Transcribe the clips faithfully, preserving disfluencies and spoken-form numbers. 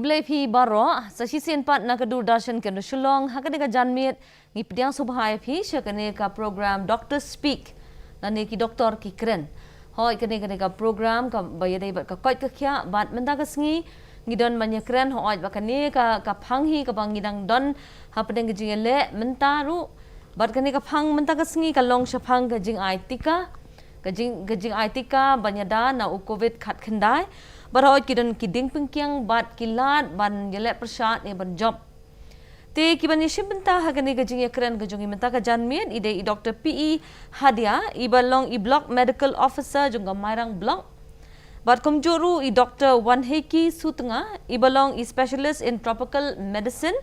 Khublei phi baroh, sa shisien pat na ka Doordarshan Kendra Shillong, ha kane ka janmiet, ngi pdiang sngewbha ïa phi sha kane ka program Doctor Speak, lane ki doktor ki kren. Hooid, kane, kane ka program kaba ïadei bad ka koit ka khiah, bad mynta ka sngi ngi don ban ïakren hooid bad kane ka, ka phang hi kaba ngi dang don hapdeng ka jingïaleh mynta ruh. Bad kane ka phang mynta ka sngi ka long shaphang ka jingai tika, ka jing, ka jingai tika ban ïada na u Covid khatkhyndai. Bad hooid ki don ki diengpyngkiang bad ki lad ban ïaleh pyrshah ne ban jop. Te ki ban ïashim bynta ha kane ka jingïakren ka jong ngi mynta ka janmiet i dei i Doktor P E Hadia, iba long i Block Medical Officer jong ka Mairang Block. Bad kumjuh ruh i Doktor Wanheki Sutnga, iba long i Specialist in Tropical Medicine,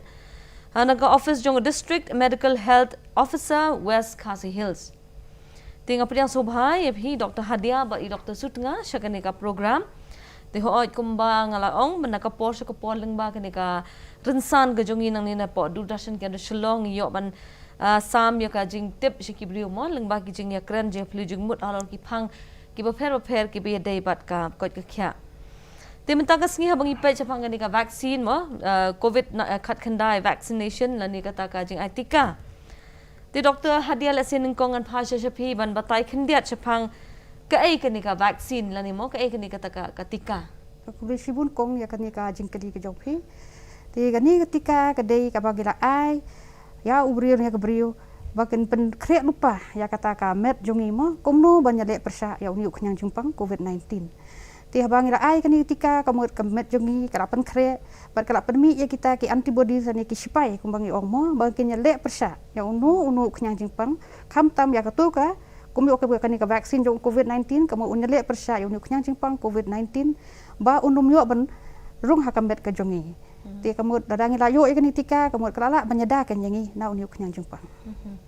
ha, na ka office jong District Medical Health Officer, West Khasi Hills. Te nga pdiang sngewbha ïa phi Doktor Hadia bad i Doktor Sutnga sha kane ka program. Te hooid kumba nga la ong, mynta ka por sha ka por lyngba kane ka rynsan ka jong ngi nangne na poh Doordarshan Kendra Shillong ngi ïoh ban, ah, sam ïa ka jingtip sha ki briew mo, lyngba ki jingïakren jingphylliew jingmut halor ki phang kiba pher bapher kiba ïadei bad ka koit ka khiah. Te mynta ka sngi haba ngi peit shaphang kane ka vaccine mo, ah, Covid na, ah, khatkhyndai vaccination lane kata ka jingai tika. Te Doktor Hadia, lehse nyngkong ngan phai sha, sha phi ban batai khyndiat shaphang kaei kane ka vaccine lane mo kaei kane kata ka, ka tika. Khublei shibun kong ïa kane ka jingkylli ka jong phi. Te kane ka tika ka dei kaba ngi la ai ïa u briew ne ïa ka briew ba kin pynkhreh lypa ïa kata ka met jong ngi mo, kumno ban ïaleh pyrshah ïa une u khñiang jingpang Covid nineteen. Te haba ngi la ai kane ka tika, ka mut ka met jong ngi ka la pynkhreh bad ka la pynmih ïa kita ki antibodies ne ki sipai kumba ngi ong mo, ba kin ïaleh pyrshah ïa uno uno u khñiang jingpang. Khamtam ïa kato ka, kum ïoh ka, kane ka vaccine jong Covid nineteen, ka mut un ïaleh pyrshah ïa une u khñiang jingpang Covid nineteen ba un ym ïoh ban rung ha ka met ka jong ngi. Hmm. Te ka mut lada ngi la ïoh ïa kane ka tika, ka mut ka la lah ban ïada kein ïa ngi na une u khñiang jingpang. Hmm.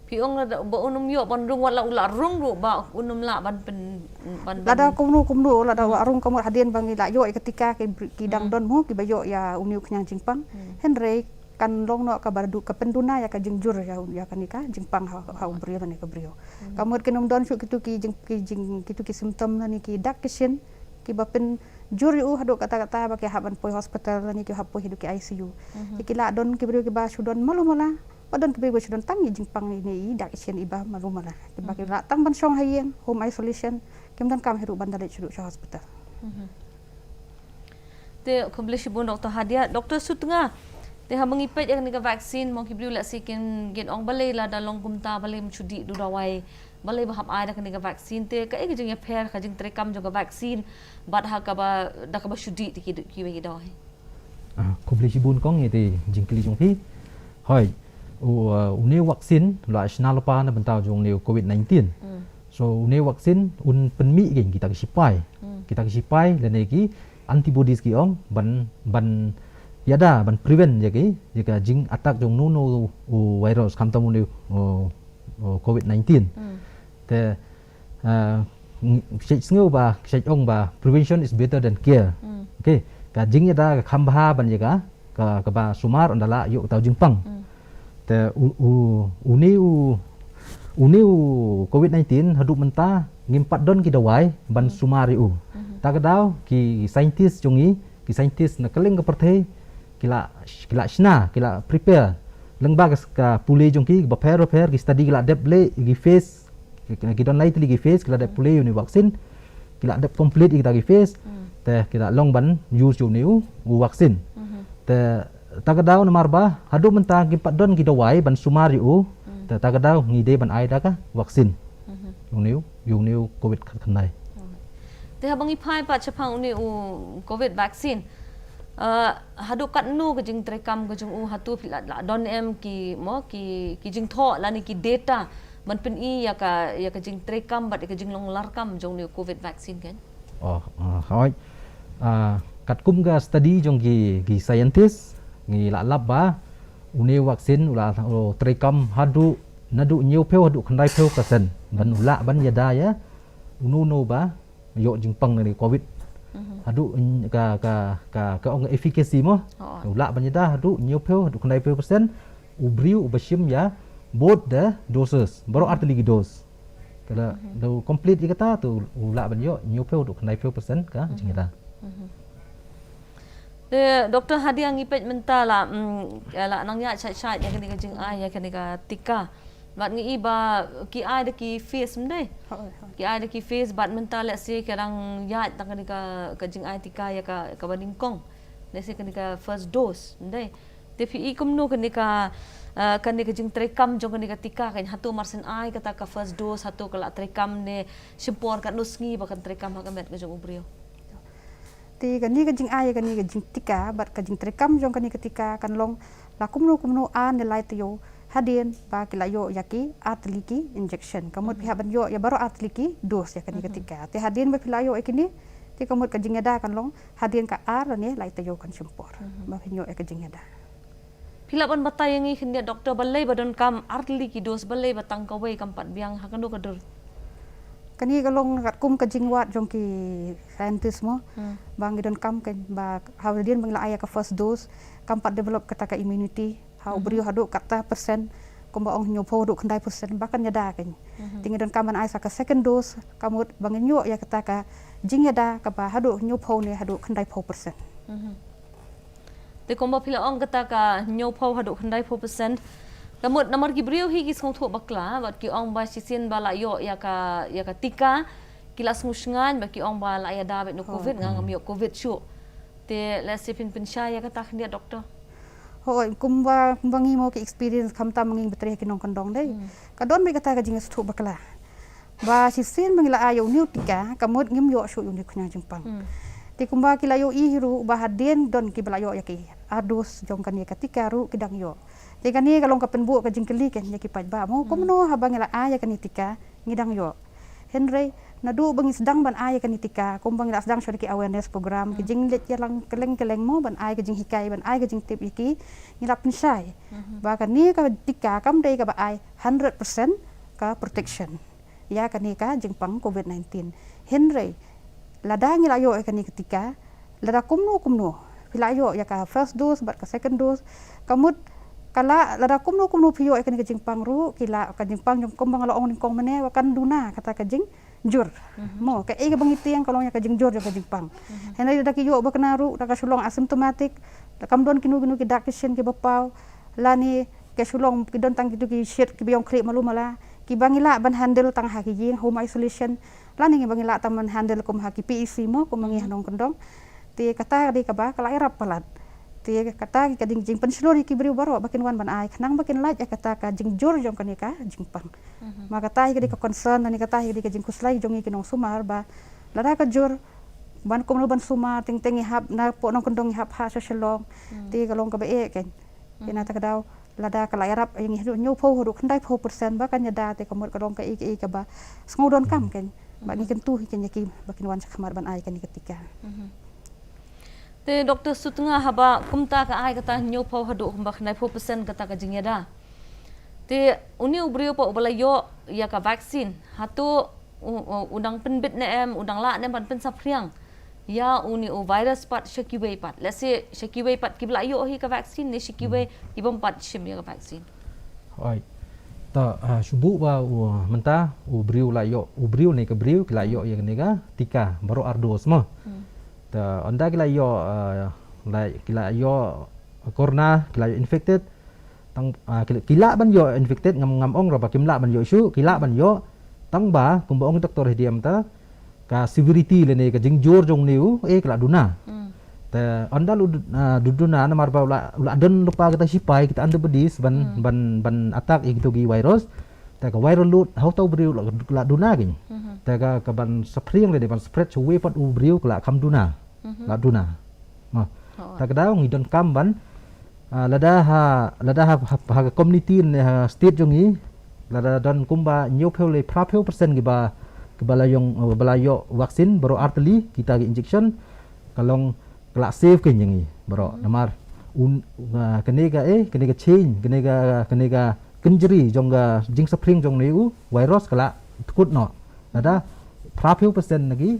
Phi ong lada ba un ym ïoh ban rung, wat la u la rung ruh ba un ym lah ban pyn, ban, ban. Lada kumno kumno, lada, hmm, u la rung, ka mut hadien ba ngi la ïoh ïa ka tika ki br-, ki dang, hmm, don mo kiba ïoh ïa une u khñiang jingpang. Hmm. Hynrei kan long noh kaba du-, ka pynduna ïa ka jingjur ïa, ïa kane ka jingpang ha, ha u briew lane ka briew. Hmm. Ka mut kin ym don shuh kitu ki jing, ki jing, kitu ki symptom lane ki dak ki shin kiba pynjur ïa u haduh katta katta ba ki hap ban poi hospital lane ki hap poi haduh ki I C U. Hmm. Ki la don ki briew kiba shu don malu mala, ba don ki briew ba shu don tang ïa jingpang ine i dak i shin iba malu mala. Kiba ki, hmm, la tang ban shong ha ïing, home isolation, kim donkam hi ruh ban da leit shuh sha hospital. Hmm. Te khublei shibun Doktor Hadia, Doktor Sutnga. Te haba ngi peit ïa kane ka vaccine mo, ki briew lehse kin, kin ong balei lada long kumta, balei ym shu dih da u dawai, balei ba hap ai da kane ka vaccine, te kaei ka jingïapher ka jingtreikam jong ka vaccine bad ha kaba, da kaba shu dih te ki, ki, ki dawai. Ah, khublei shibun kong ïa te jingkylli jong phi. Hooid, u, uh, une u vaccine u la shna lypa na bynta jong une u Covid nineteen. Hmm. So une u vaccine un pynmih kein kita ki sipai. Hmm. Kita ki sipai lane ki antibodies ki ong ban, ban ïada, ban prevent ïa ki, ïa ka jing attack jong uno uno u virus, khamtam une u, u, u Covid nineteen. Hmm. Te, uh, ng-, shait sngew ba, shait ong ba prevention is better than cure. Hmm. Okay, ka jingïada ka kham bha ban ïa ka, ka, kaba sumar ynda la ïoh kata u jingpang. Hmm. Te u, u, une u, une u Covid nineteen haduh mynta ngim pat don ki dawai ban, hmm, sumar ïa u. Hmm. Ta ka daw ki scientist jong ngi, ki scientist na kylleng ka pyrthei ki la, ki la shna, ki la prepare lyngba ka, ka pule jong ki bapher bapher, ki study ki la dep leh, ki phase, ki, ki don lai tylli ki phase, ki la dep pule ïa une u vaccine, ki la dep complete ïa kita ki phase. Hmm. Te ki la long ban use ïa une u, u vaccine. Hmm. Te ta ka daw namar ba haduh mynta ngim pat don ki dawai ban sumar ïa u. Hmm. Te ta ka daw ngi dei ban ai da ka vaccine. Hmm. Ïa une u, ïa une u Covid khatkhyndai. Hmm. Te haba ngi phai pat shaphang une u Covid vaccine, uh, haduh katno ka jingtreikam ka jong u, hato phi la, la don em ki mo, ki, ki jingthoh lane ki data ban pyni ïa ka, ïa ka jingtreikam bad ïa ka jinglong larkam jong une u Covid vaccine kein? Oh, uh, hooid. Uh, katkum ka study jong ki, ki scientist, ngi la lap ba une u vaccine u la, u treikam haduh, naduh hynñiewphew haduh khyndaiphew percent ban u lah ban ïada ïa uno uno ba ïoh jingpang na Covid. Mhm. Haduh, mm, ka, ka, ka, ka ong efficacy mo. Oh. U lah ban ïada haduh hynñiewphew haduh khyndaiphew percent u briew uba shim ïa both the doses, baroh, mhm, ar tylli ki dose. Ka la, mhm, da u complete ïa kata te u lah ban ïoh hynñiewphew haduh khyndaiphew percent ka, mhm, jingïada. Mhm. Te Doctor, hadien ngi peit mynta la, mm, la nang ïa shait shait ïa kane ka jingai ïa kane ka tika. Bad ngi i ba ki ai da ki phase, ym dei? Hooid, hooid. Ki ai da ki phase bad mynta lehse ki dang ïa tang kane ka, ka jingai tika ïa ka, ka ba nyngkong. Lehse kane ka first dose, ym dei? Te phi i kumno kane ka, eh, kane ka jingtrei kam jong kane ka tika, kan hato mar shen ai kata ka first dose, hato ka la trei kam ne shim por katno sngi ba kan trei kam ha ka met ka jong u briew? Te kane ka jingai ïa kane ka jingtika bad ka jingtrei kam jong kane ka tika kan long la kumno kumno ar ne lai taïew hadien ba ki la ïoh ïa ki ar tylli ki injection. Ka mut phi hap ban ïoh ïa baroh ar tylli ki dose ïa kane ka tika. Te hadien ba phi la ïoh ïa kine, te ka mut ka jingïada kan long hadien ka ar lane lai taïew kan shim por ba phin ïoh ïa ka jingïada. Phi lah ban batai ïa ngi khyndiat, Doctor, balei ba donkam ar tylli ki dose, balei ba tang kawei kam pat biang, ha kano ka dur? Kane ka long katkum ka jingwad jong ki scientist mo. Hmm. Ba ngi donkam kan ba hadien ba ngi la ai ïa ka first dose kam pat develop kata ka immunity ha u briew haduh kata percent, kumba ong hynñiewphew haduh khyndai percent ba kan ïada kan. Mhm. Te ngi donkam ban ai sa ka second dose, ka mut ba ngin ïoh ïa kata ka jingïada kaba haduh hynñiewphew ne haduh khyndaiphew percent. Mhm. Te kumba phi la ong kata ka hynñiewphew haduh khyndaiphew percent. Ka mut namar ki briew hi ki sngewthuh bakla bad ki ong ba shisien ba la ïoh ïa ka, ïa ka tika, ki la sngewsynei bad ki ong ba la ïada beit na Covid, nga ngam ïoh Covid shuh. Te lehse phin pynshai ïa kata khyndiat, Doctor. Hooid, kumba, kumba ngi mo ki experience khamtam ngi ba trei ki nongkyndong dei. Hmm. Ka don beit kata ka jingsngewthuh bakla. Ba shisien ba ngi la ai ïa une u tika, ka mut ngim ïoh shuh ïa une u khñiang jingpang. Hmm. Te kumba ki la ïohi hi ruh ba hadien don kiba la ïoh ïa ki ar dose jong kane ka tika ruh ki dang ïoh. Te kane ka long ka pynbud ka jingkylli kan ïa ki paidbah mo, kumno haba ngi la ai ïa kane tika ngi dang ïoh. Hynrei naduh ba ngi sdang ban ai ïa kane tika, kumba ngi la sdang shuwa da ki awareness program, ki jingleit ïalang kylleng kylleng mo ban ai ka jinghikai, ban ai ka jingtip ïa ki, ngi la pynshai ba kane ka tika kam dei kaba ai hundred percent ka protection ïa kane ka jingpang Covid nineteen. Hynrei lada ngi la ïoh ïa kane ka tika, lada kumno kumno phi la ïoh ïa ka first dose bad ka second dose, ka mut ka la, lada kumno kumno phi ïoh ïa kane ka jingpang ruh, ki la, ka jingpang jong, kumba nga la ong nyngkong mynne, ba kan duna kata ka jingjur. Mhm. Mo, kaei kaba ngi tieng ka long ïa ka jingjur jong ka jingpang. Mhm. Hynrei lada ki ïoh ba kane ruh da ka shu long asymptomatic, da kam don kino kino ki dak ki shin kiba paw, lane ka shu long ki don tang kito ki shit kiba ïong khlieh malu mala, kiba ngi lah ban handle tang ha ki ïing, home isolation, lane ngi ba ngi lah tang ban handle kum ha ki P E C mo, kum ngi ha nongkyndong. Te kata ka dei kaba ka la ïarap palat. Te kata ka dei ka jingpynshlur ïa ki briew baroh ba kin wan ban ai, khnang ba kin lait ïa kata ka jingjur jong kane ka jingpang. Mhm. Ma kata hi ka dei ka concern, lane kata hi ka dei ka jingkhuslai jong ngi ki nongsumar ba lada ka jur, ban kumno ban sumar, teng teng ngi hap, na poh nongkyndong ngi hap ha sha Shillong. Hmm. Te ka long kaba eh kan. Hmm. Te na kata ka daw, lada ka la ïarap ïa ngi haduh hynñiewphew haduh khyndaiphew percent ba kan ïada, te ka mut ka long kaei kaei kaba sngew donkam kan. Ba ngi kyntu hi kan ïa ki ba kin wan shakhmat ban ai kane ka tika. Mhm. Te Doctor, shu tnga haba kumta ka ai kata hynñiewphew haduh kumba khyndaiphew percent kata ka jingïada. Te une u briew pat uba la ïoh ïa ka vaccine, hato u, u, u dang pynbit ne em, u dang lah ne em ban pynsaphriang ïa une u virus pat sha kiwei pat? Lehse sha kiwei pat kiba la ïoh hi ka vaccine ne sha kiwei ki bym pat shim ïa ka vaccine? Hooid. Ta, ah, shu buh ba u, mynta u briew la ïoh, u briew ne ka briew ki la ïoh ïa kane ka tika baroh ar dose mo. Hmm. Ta, ynda ki la ïoh, ah, la, ki la ïoh corona, ki la ïoh infected. Tang, ah, ki, ki lah ban ïoh infected, ngam, ngam ong ruh ba kim lah ban ïoh shuh, ki lah ban ïoh. Tang ba kumba ong doktor hadien mynta, ka severity lane ka jingjur jong une u, eh, ka la duna. Hmm. Te ynda la du-, ah, du-, duna namar ba u la, u la don lypa kita sipai, kita antibodies ban, hmm, ban, ban attack ïa kito ki virus. Te ka viral load ha uta u briew u la, u la duna kan. Mhm. Te ka, ka ban saphriang lane ban spread sha uwei pat u briew ka la kham duna. Mhm. La duna. Mo. Oh. Ta ka daw ngi donkam ban, ah, lada ha, lada ha, ha, ha ka community ne ha state jong ngi, lada don kumba hynñiewphew lane phraphew percent kiba, kiba la ïong, eh, ba la ïoh vaccine baroh ar tylli kita ki injection, ka long ka la safe kan ïa ngi baroh. Mhm. Namar un, ah, kane ka, eh, kane ka chain, kane ka, kane ka kynjri jong ka jingsaphriang jong une u virus ka la dkut noh. Lada phraphew percent na ki,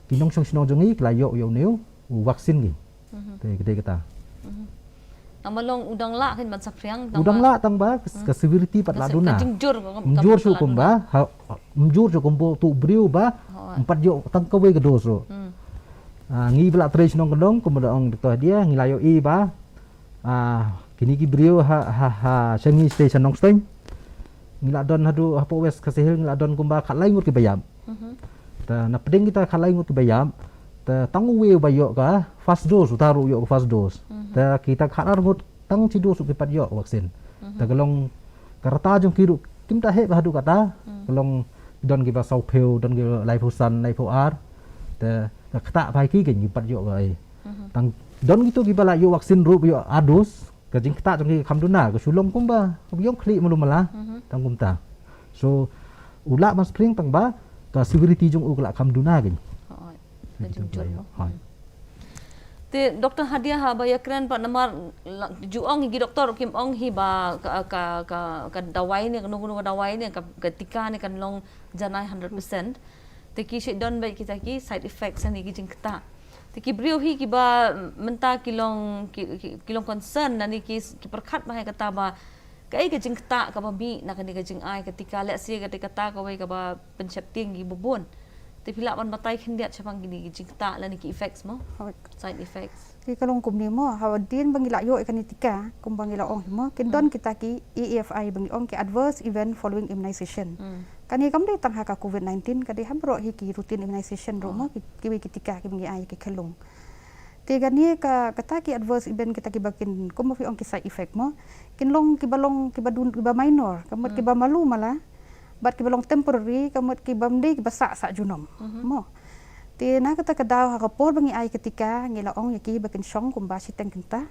ki nongshong shnong jong ngi ki la ïoh ïa une u vaccine ki. Mhm. Te, te kata. Mhm. Tang ba long u dang lah kan ban saphriang, u dang lah tang ba ka, hmm, ka severity pat la duna. Ka jingjur, ka, ka, ym jur shuh kumba, ha, ym jur shuh kumba uto u briew ba, hooid, ym pat ïoh tang kawei ka dose ruh. Hmm. Ah, ngi ba la trei shnong kyndong kumba da ong Doctor Hadia, ngi la ïohi ba ah, kine ki briew ha ha ha sha ngi station Nongstoiñ. Ngi la don haduh hapoh West Khasi Hills ngi la don kumba khatlai ngut kiba ïap. Te na pdeng kita khatlai ngut kiba ïap, te tang uwei uba ïoh ka first dose, uta ruh u ïoh ka first dose. Te kita khatnar ngut tang shi dose ruh ki pat ïoh vaccine. Te ka long ka rta jong ki ruh kim da heh ba haduh kata. Ka long don kiba saw phew, don kiba laiphew san, laiphew ar. Te ka ktah ba ki kein ki pat ïoh ka ei. Tang don kito kiba la ïoh vaccine ruh ba ïoh ar dose, ka jingktah jong ki kam duna, ka shu long kumba ka ïong khlieh malu mala. Tang kumta. So u lah ban spring tang ba ka severity jong u ka la kam duna kein. Hooid. Ka jingjur mo. Hooid. Te Doctor Hadia, haba ïakren pat namar la- ju ong hi ki doktor kim ong hi ba ka ka ka, ka dawai ne, kano kano ka dawai ne, ka, ka tika ne kan long janai hundred percent. Te ki shu don beit kita ki side effects ne, ki jingktah. Te ki briew hi kiba mynta ki long ki, ki, ki long concern ne, ki, ki pyrkhat ba ha kata ba kaei ka jingktah kaba mih na kane ka jingai ka tika, lehse ka dei kata kawei kaba pynsheptieng kiba bun. Te phi lah ban batai khyndiat shaphang kine ki jingktah lane ki effects mo? Hooid. Side effects. Ki ka long kumne mo, hadien ba ngi la ïoh ïa kane ka tika, kumba ngi la ong hi mo, kin don kita ki A E F I ba ngi ong ki adverse event following immunization. Kane kam dei tang ha ka covid nineteen, ka dei ha baroh hi ki routine immunization ruh mo, ki, kiwei ki tika kiba ngi ai ïa ki khyllung. Te kane ka, kata ki adverse event kita kiba kin, kumba phi ong ki side effect mo, kin long kiba long kiba dun, kiba minor, ka mut kiba malu mala, bad kiba long temporary, ka mut kibym dei kiba sah sah junom. Mo. Te na kata ka daw ha ka por ba ngi ai ka tika, ngi la ong ïa ki ba kin shong kumba shiteng kynta.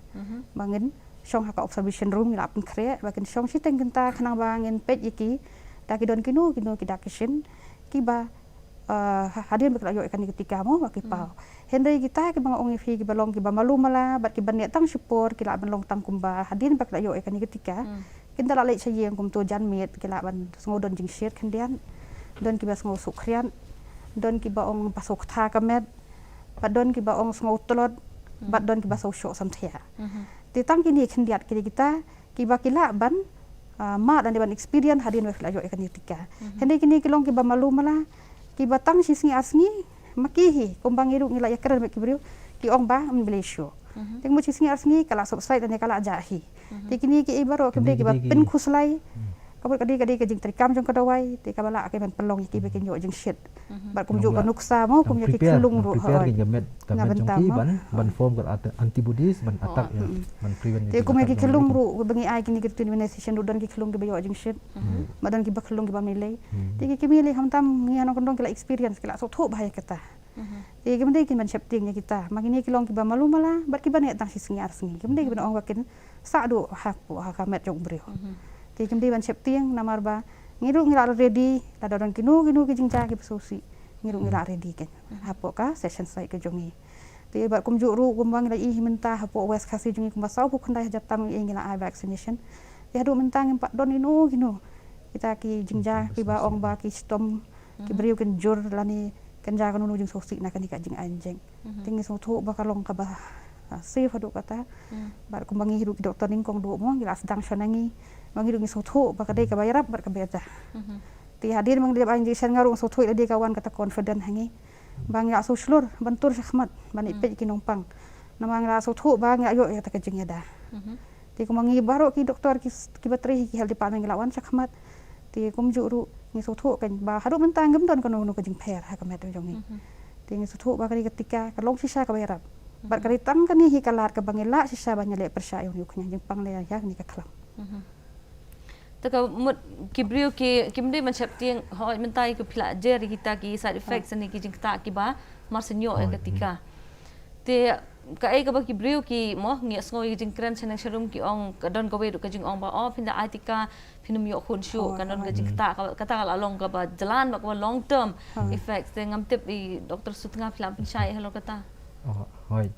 Ba ngin shong ha ka observation room, ngi la pynkhreh ba kin shong shiteng kynta khnang ba ngin peit ïa ki da ki don kino kino ki dak ki shin kiba, ah, ha- hadien ba ki la ïoh ïa kane ka tika mo ba ki paw. Hynrei kita kiba nga ong ïa phi kiba long kiba malu mala bad kiba neh tang shipor, ki lah ban long tang kumba hadien ba ki la ïoh ïa kane ka tika. Kin da la leit sha ïing kumto janmiet, ki lah ban sngew don jingshit khyndiat, don kiba sngew suk khriat, don kiba ong ba suk tha ka met, bad don kiba ong sngew tlot, bad don kiba sngew shoh samthiah. Te tang kine khyndiat kine kita kiba ki lah ban, ah, mad lane ban experience hadien ba ki la ïoh ïa kane ka tika. Hynrei kine ki long kiba malu mala, kiba tang shi sngi ar sngi, ma ki hi, kumba ngi ruh ngi la ïakren bad ki briew, ki ong ba ym blei shuh. Te ka mut shi sngi ar sngi ka la subside lane ka la jah hi. Te kine kiei baroh ki dei kiba pynkhuslai. Ka mut ka dei, ka dei ka jingtrei kam jong ka dawai, te kaba lah ka ban pynlong ïa kiba kin ïoh jingshit. Bad kumjuh ka nuksa mo, kum ïa ki khyllung ruh, hooid. Ka met, ka met jong ki ban, ban form ka antibodies ban attack ïa, ban prevent. Te kum ïa ki khyllung ruh ba ngi ai kine ki routine immunization ruh don ki khyllung kiba ïoh jingshit. Bad don kiba khyllung kiba mih lei. Te ki, ki mih lei khamtam ngi ha nongkyndong ki la experience, ki la sngewthuh bha ïa kata. Te kim dei kin ban sheptieng ïa kita. Ma kine ki long kiba malu mala bad kiba neh tang shi sngi ar sngi. Kim dei kin ban ong ba kin sah duh ha, ha ka met jong u briew. Te kim dei ban sheptieng namar ba ngi ruh ngi la ready, lada don kino kino ki jingjia kiba sngewsih, ngi ruh ngi la ready kein hapoh ka session site ka jong ngi. Te bad kumjuh ruh kumba ngi la ïohi mynta hapoh West Khasi jong ngi kumba sawphew khyndai hajar tam ngi, ngi la ai vaccination. Te haduh mynta ngim pat don kino kino kita ki jingjia kiba ong ba ki shitom ki briew kin jur lane kin jia kano kano jingsngewsih na kane ka jingai jingeh. Te ngi sngewthuh ba ka long kaba, ah, safe haduh katta. Bad kumba ngi ruh ki doktor nyngkong duh mo ngi la sdang shwa na ngi, ba ngi ruh ngi sngewthuh ba ka dei kaba ïarap bad kaba ïada. Te hadien ba ngi dep ai injection nga ruh nga sngewthuh ïa lade ka wan kata confident ha ngi ba ngi la sngewshlur ban tur shakhmat ban ïa peit ki nongpang. Namar ngi la sngewthuh ba ngi la ïoh ïa kata ka jingïada. Te kumba ngi baroh ki doktor ki, kiba trei ha ki health department ngi la wan shakhmat. Te kumjuh ruh ngi sngewthuh kein ba haduh mynta ngim don kano kano ka jingpher ha ka met jong ngi. Te ngi sngewthuh ba kane ka tika ka long shisha kaba ïarap. Bad ka dei tang kane hi ka lad kaba ngi lah shisha ban ïaleh pyrshah ïa une u khñiang jingpang lei ïa kane ka khlam. Te ka mut ki briew ki, kim dei ban sheptieng, hooid mynta ki phi la jer ïa kita ki side effects ne ki jingktah kiba mar shu ïoh ïa ka tika. Te kaei kaba ki briew ki mo, ngi ïohsngew ïa ki jingkren shaneng sharum ki ong, ka don kawei ruh ka jingong ba, oh, phin da ai tika phin ym ïoh khun shuh, ka don ka jingktah, ka, kata ka la long kaba jlan bad kaba long term effects. Te ngam tip i Doctor Sutnga phi la pynshai halor kata. Oh, hooid.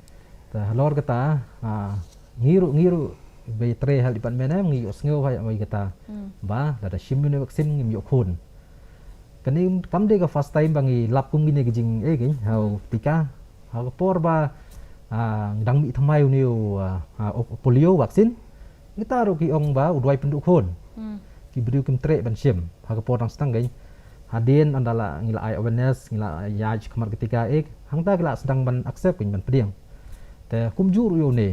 Te halor kata, ah, ngi ruh, ngi ruh ba trei health department em, ngi ïohsngew ha ïa kata. Ba lada shim ïa une u vaccine ngim ïoh khun. Kane kam dei ka first time ba ngi lap kum kine ki jingeh kein ha u tika. Ha ka por ba, ah, dang mih thymmai une u, ah, ah, polio vaccine, kita ruh ki ong ba u duwai pynduh khun. Ki briew kim treh ban shim ha ka por dang sdang kein. Hadien ynda la ngi la ai awareness, ngi la ïaid khmat ka tika, eh, hangta ki la sdang ban accept, ki ban pdiang. Te kumjuh ruh ïa une,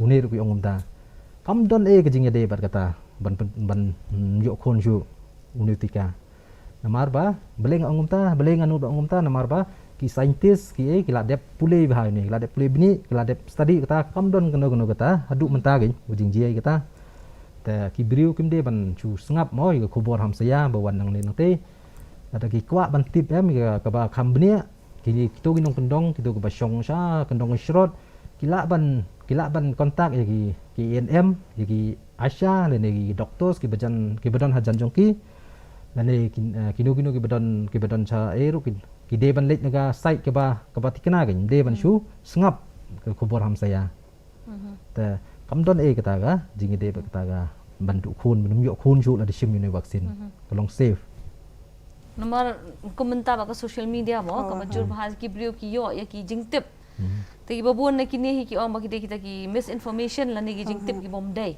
une ruh ki ong kumta. Kam don eh ka jingïadei bad kata ban, ban, mm, ïoh khun shuh une u tika. Namar ba, balei nga ong kumta, balei nga nud ong kumta, namar ba ki scientist ki, eh, ki la dep pule bha ïa une, ki la dep pule bniah, ki la dep study kata, kam don kano kano kata haduh mynta, ki u jingjia kata. Te ki briew kim dei ban shu sngap mo ïa ka khubor hamsaïa ba wan nangne nangte. Lada ki kwah ban tip em ïa kaba kham bniah, kito ki nongkyndong, kito kiba shong sha kyndong shrot, ki lah ban, ki lah ban contact ïa ki, ki A N M, ïa ki ASHA, lane ki doctors kiba jan, kiba don hajan jong ki, lane ki, eh, kino kino kiba don, kiba don sha, eh, ruh ki, ki dei ban leit na ka site kaba, kaba thikna, ki dei ban shu sngap ka khubor hamsaïa. Te kam don eh kata ka jingïadei bad kata ka ban duh khun, ban ym ïoh khun shuh lada shim ïa une u vaccine. Ka long safe. Namar kum mynta ba ka social media mo, kaba jur bha ki briew ki ïoh ïa ki jingtip. Te kiba bun na kine hi ki ong ba ki dei kita ki misinformation lane ki jingtip ki bym dei.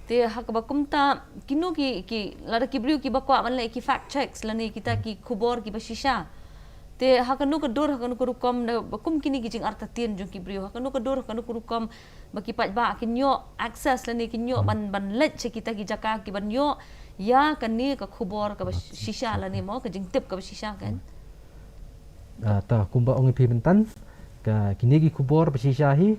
Te ha kaba kumta kino ki, ki lada ki briew kiba kwah ban leh ki fact checks lane kita ki khubor kiba shisha. Te ha kano ka dur, ha kano ka rukom, da ba kum kine ki jingartatien jong ki briew, ha kano ka dur, ha kano ka rukom ba ki paidbah kin ïoh access lane kin ïoh ban, ban leit sha kita ki jaka kiban ïoh ïa kane ka khubor kaba shisha lane mo ka jingtip kaba shisha kan. Ah, ta kumba ong ïa phi mynta ka kine ki khubor ba shisha hi,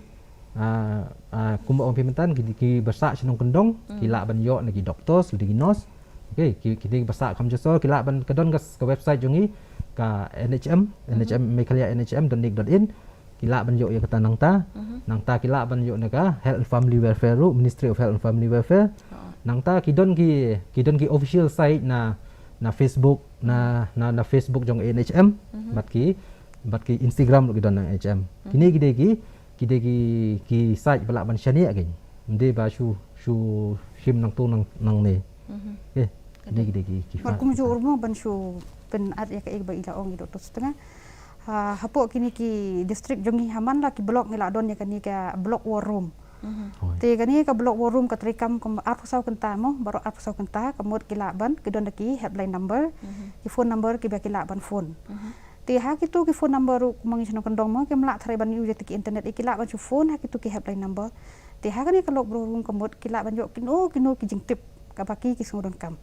ah, ah, kumba ong ïa phi mynta ki, kiba sah shnong kyndong ki lah ban ïoh na ki doctors, na ki nurse. Okay, ki, kine kiba sah kham jaso ki lah ban, ka don ka, ka website jong ngi, ka N H M, N H M Meghalaya N H M dot nic dot in. Ki lah ban ïoh ïa kata nangta. Nangta ki lah ban ïoh na ka Health and Family Welfare ruh, Ministry of Health and Family Welfare. Nangta ki don ki, ki don ki official site na, na Facebook, na, na, na Facebook jong N H M, bad ki, bad ki Instagram ruh ki don na N H M. Kine ki dei ki, ki dei ki, ki site ba lah ban shaniah ki. Ym dei ba shu, shu shim nangto nang, nangne. Eh, kine ki dei ki, ki site. Bad kumjuh ruh mo ban shu pynat ïa kaei ba i la ong i Doctor Sutnga. Ha, hapoh kine ki district jong ngi ha man la ki block ngi la don ïa kane ka block war room. Te kane ka block war room ka treikam kum arphew saw kynta mo, baroh arphew saw kynta, ka mut ki lah ban, ki don da ki helpline number, ki phone number kiba ki lah ban phone. Te ha kito ki phone number ruh kum ngi shnong kyndong mo, kim lah tharai ban use ïa ki internet, ki lah ban shu phone ha kito ki helpline number. Te ha kane ka block war room ka mut ki lah ban ïoh kino kino ki jingtip kaba ki, ki sngewdonkam.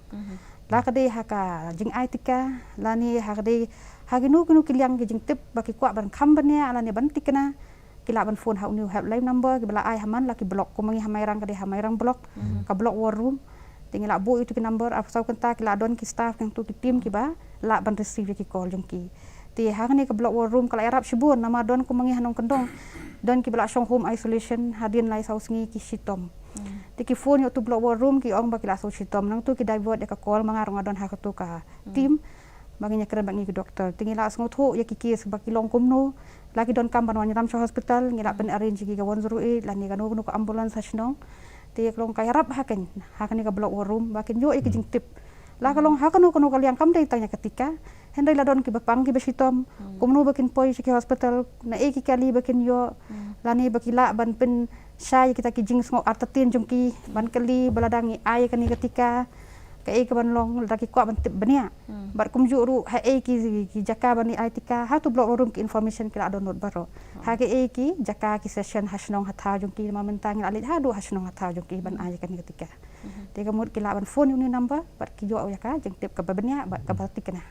La ka dei ha ka jingai tika, lane ha ka dei ha kino kino ki liang ki jingtip ba ki kwah ban kham bniah lane ban tikna, ki lah ban phone ha une u helpline number kiba la ai ha man la ki block, kum ngi ha Mairang ka dei ha Mairang block, ka block war room. Te ngi lah buh ïa kito ki number, arphew saw kynta ki lah don ki staff, nangto ki team kiba lah ban receive ïa ki call jong ki. Te ha kane ka block war room ka la ïarap shibun namar don kum ngi ha nongkyndong, don kiba la shong home isolation hadien lai saw sngi ki shitom. Te ki phone ïa uto u block war room ki ong ba ki la sngew shitom, nangto ki divert ïa ka call, ma nga ruh nga don ha kato ka team ba ngin ïakren bad ngi ki doctor. Te ngi la sngewthuh ïa ki case ba ki long kumno, la ki donkam ban wan ïalam sha hospital, ngi la pyn arrange ïa ki ka one zero eight lane kano kano ka ambulance ha shnong. Te ka long ka ïarap ha kane, ha kane ka block war room ba kin ïoh ïa ki jingtip. La ka long ha kano kano ka liang, kam dei tang ïa ka tika, hynrei la don kiba pang kiba shitom, kumno ba kin poi sha ki hospital, naei ki kali ba kin ïoh, lane ba ki lah ban pynshai ïa kita ki jingsngew artatien jong ki, ban kylli ba lada ngi ai ïa kane ka tika, kaei kaban long, lada ki kwah ban tip bniah. Bad kumjuh ruh haei ki, ki jaka ban ai tika, ha uto u block war room ki information ki la download baroh. Ha kaei ki jaka, ki session ha shnong ha thaw jong ki, namar mynta ngi la leit haduh ha shnong ha thaw jong ki ban ai ïa kane ka tika. Te ka mut ki lah ban phone ïa une u number bad ki ïoh ïa ka jingtip kaba bniah bad kaba tikna.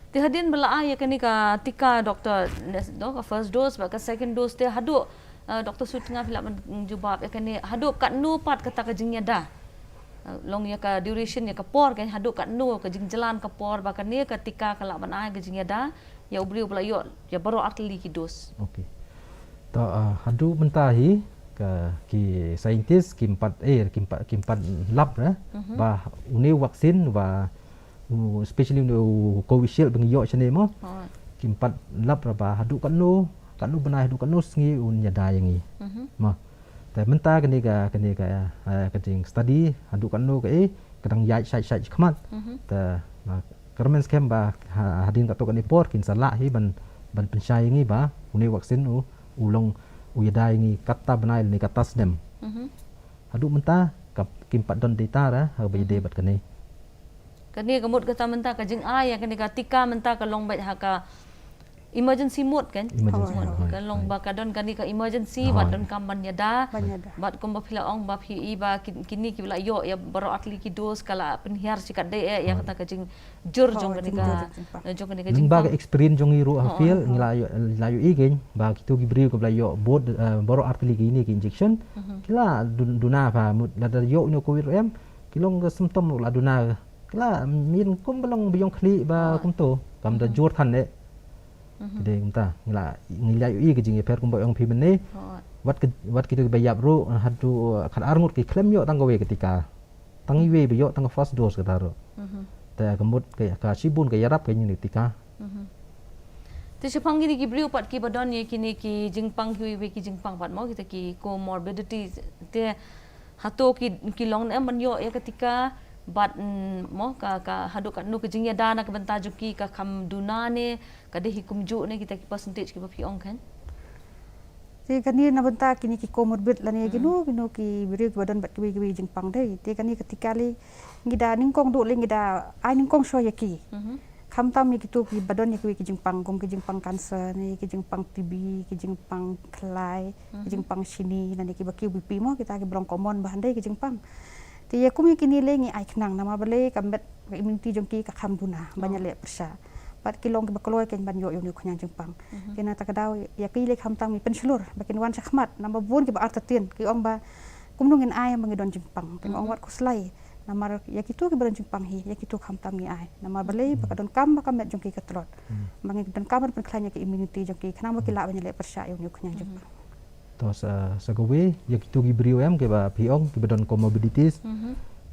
Te hadien ba la ai ïa kane ka tika, doctor, ne, do ka first dose bad ka second dose, te haduh, eh, Doctor Sutnga, phi lah ban jubab ïa kane, haduh katno pat kata ka jingïada? Eh, long ïa ka duration, ïa ka por, kan, haduh katno ka jingjlan ka por ba kane ka tika ka lah ban ai ka jingïada ïa u briew ba la ïoh ïa baroh artylli ki dose? Okay. To, ah, haduh mynta hi ka, ki scientist kim pat, eh, kim pat, kim pat lap, eh, ba une u vaccine ba, u, especially une u Covishield ba ngi ïoh shane mo, kim pat lap ra ba haduh katno, katno bnai, haduh katno sngi un ïada ïa ngi. Mo. Te mynta kane ka, kane ka, eh, ka jingstudy haduh katno ka, eh, ka dang ïaid shait shait khmat. Te, ah, kyrmen skhem ba ha, hadien katto katne por kin sa lah hi ban, ban pynshai ïa ngi ba une u vaccine u, u long, u ïada ïa ngi katta bnai lane katta snem. Haduh mynta ka, kim pat don data ra ha kaba ïadei bad kane. Kane ka mut kata mynta ka jingai ïa kane ka tika mynta ka long beit ha ka emergency mode kan? Emergency mode, hooid, ka long ba ka don kane ka emergency, hooid, bad donkam ban ïada. Ban ïada. Bad kumba phi la ong ba phi i ba kin-, kine kiba la ïoh ïa baroh artylli ki dose ka la pynhiar shi katdei eh ïa kata ka jingjur jong kane ka, jong kane ka jingpang. Lyngba ka experience jong ngi ruh ha field, ngi la ïoh, la ïohi kein ba kito ki briew kiba la ïoh bud, eh, baroh artylli kine ki injection, ki la dun-, duna bha, mut lada ïoh ïa u Covid ruh em, ki long ka symptom ruh la duna. Ki la mih kumba long ba ïong khlieh ba kumto, kam da jur than eh. Te dei kumta, ngi la, ngi la ïohi ka jingïapher kumba ong phi mynne. Wat ki, wat kito kiba ïap ruh, haduh, eh, khatar ngut ki khlem ïoh tang kawei ka tika. Tang iwei ba ïoh tang ka first dose kata ruh. Te ka mut ka, ka shibun ka ïarap ka ïing tika. Te shaphang kine ki briew pat kiba don ïa kine ki jingpang, kiwei kiwei ki jingpang pat mo, kita ki comorbidity, te hato ki, ki long ne em ban ïoh ïa ka tika bad, mm, mo ka, ka haduh katno ka jingïada na ka bynta jong ki, ka kham duna ne ka dei hi kumjuh ne, kita ki percentage kiba phi ong kan? Te kane na bynta kine ki comorbid lane kino kino ki briew kiba don bad kiwei kiwei jingpang dei. Te kane ka tika lei ngi da nyngkong duh lei ngi da ai nyngkong shuwa ïa ki. Khamtam ïa kito kiba don ïa kiwei ki jingpang, kum ki jingpang cancer ne, ki jingpang T B, ki jingpang khlai, ki jingpang shini, lane kiba kiew B P mo, kita kiba long common bha hynrei ki jingpang. Te ïa kum ïa kine lei ngi ai khnang namar balei ka met ka immunity jong ki ka kham duna ban ïaleh pyrshah. Bad ki long kiba kloi kein ban ïoh ïa une u khñiang jingpang. Te na kata ka daw ïa ki lei khamtam ngi pynshlur ba kin wan shakhmat, namar bun kiba artatien ki ong ba kumno ngin ai ba ngi don jingpang. Te nga ong wat khuslai. Namar ïa kito kiba don jingpang hi, ïa kito khamtam ngi ai. Namar balei ba ka donkam ba ka met jong ki ka tlot. Ba ngi donkam ban pynkhlaiñ ïa ka immunity jong ki khnang ba ki lah ban ïaleh pyrshah ïa une u khñiang jingpang. To sa, sa kawei ïa kito ki briew em kiba phi ong kiba don comorbidities.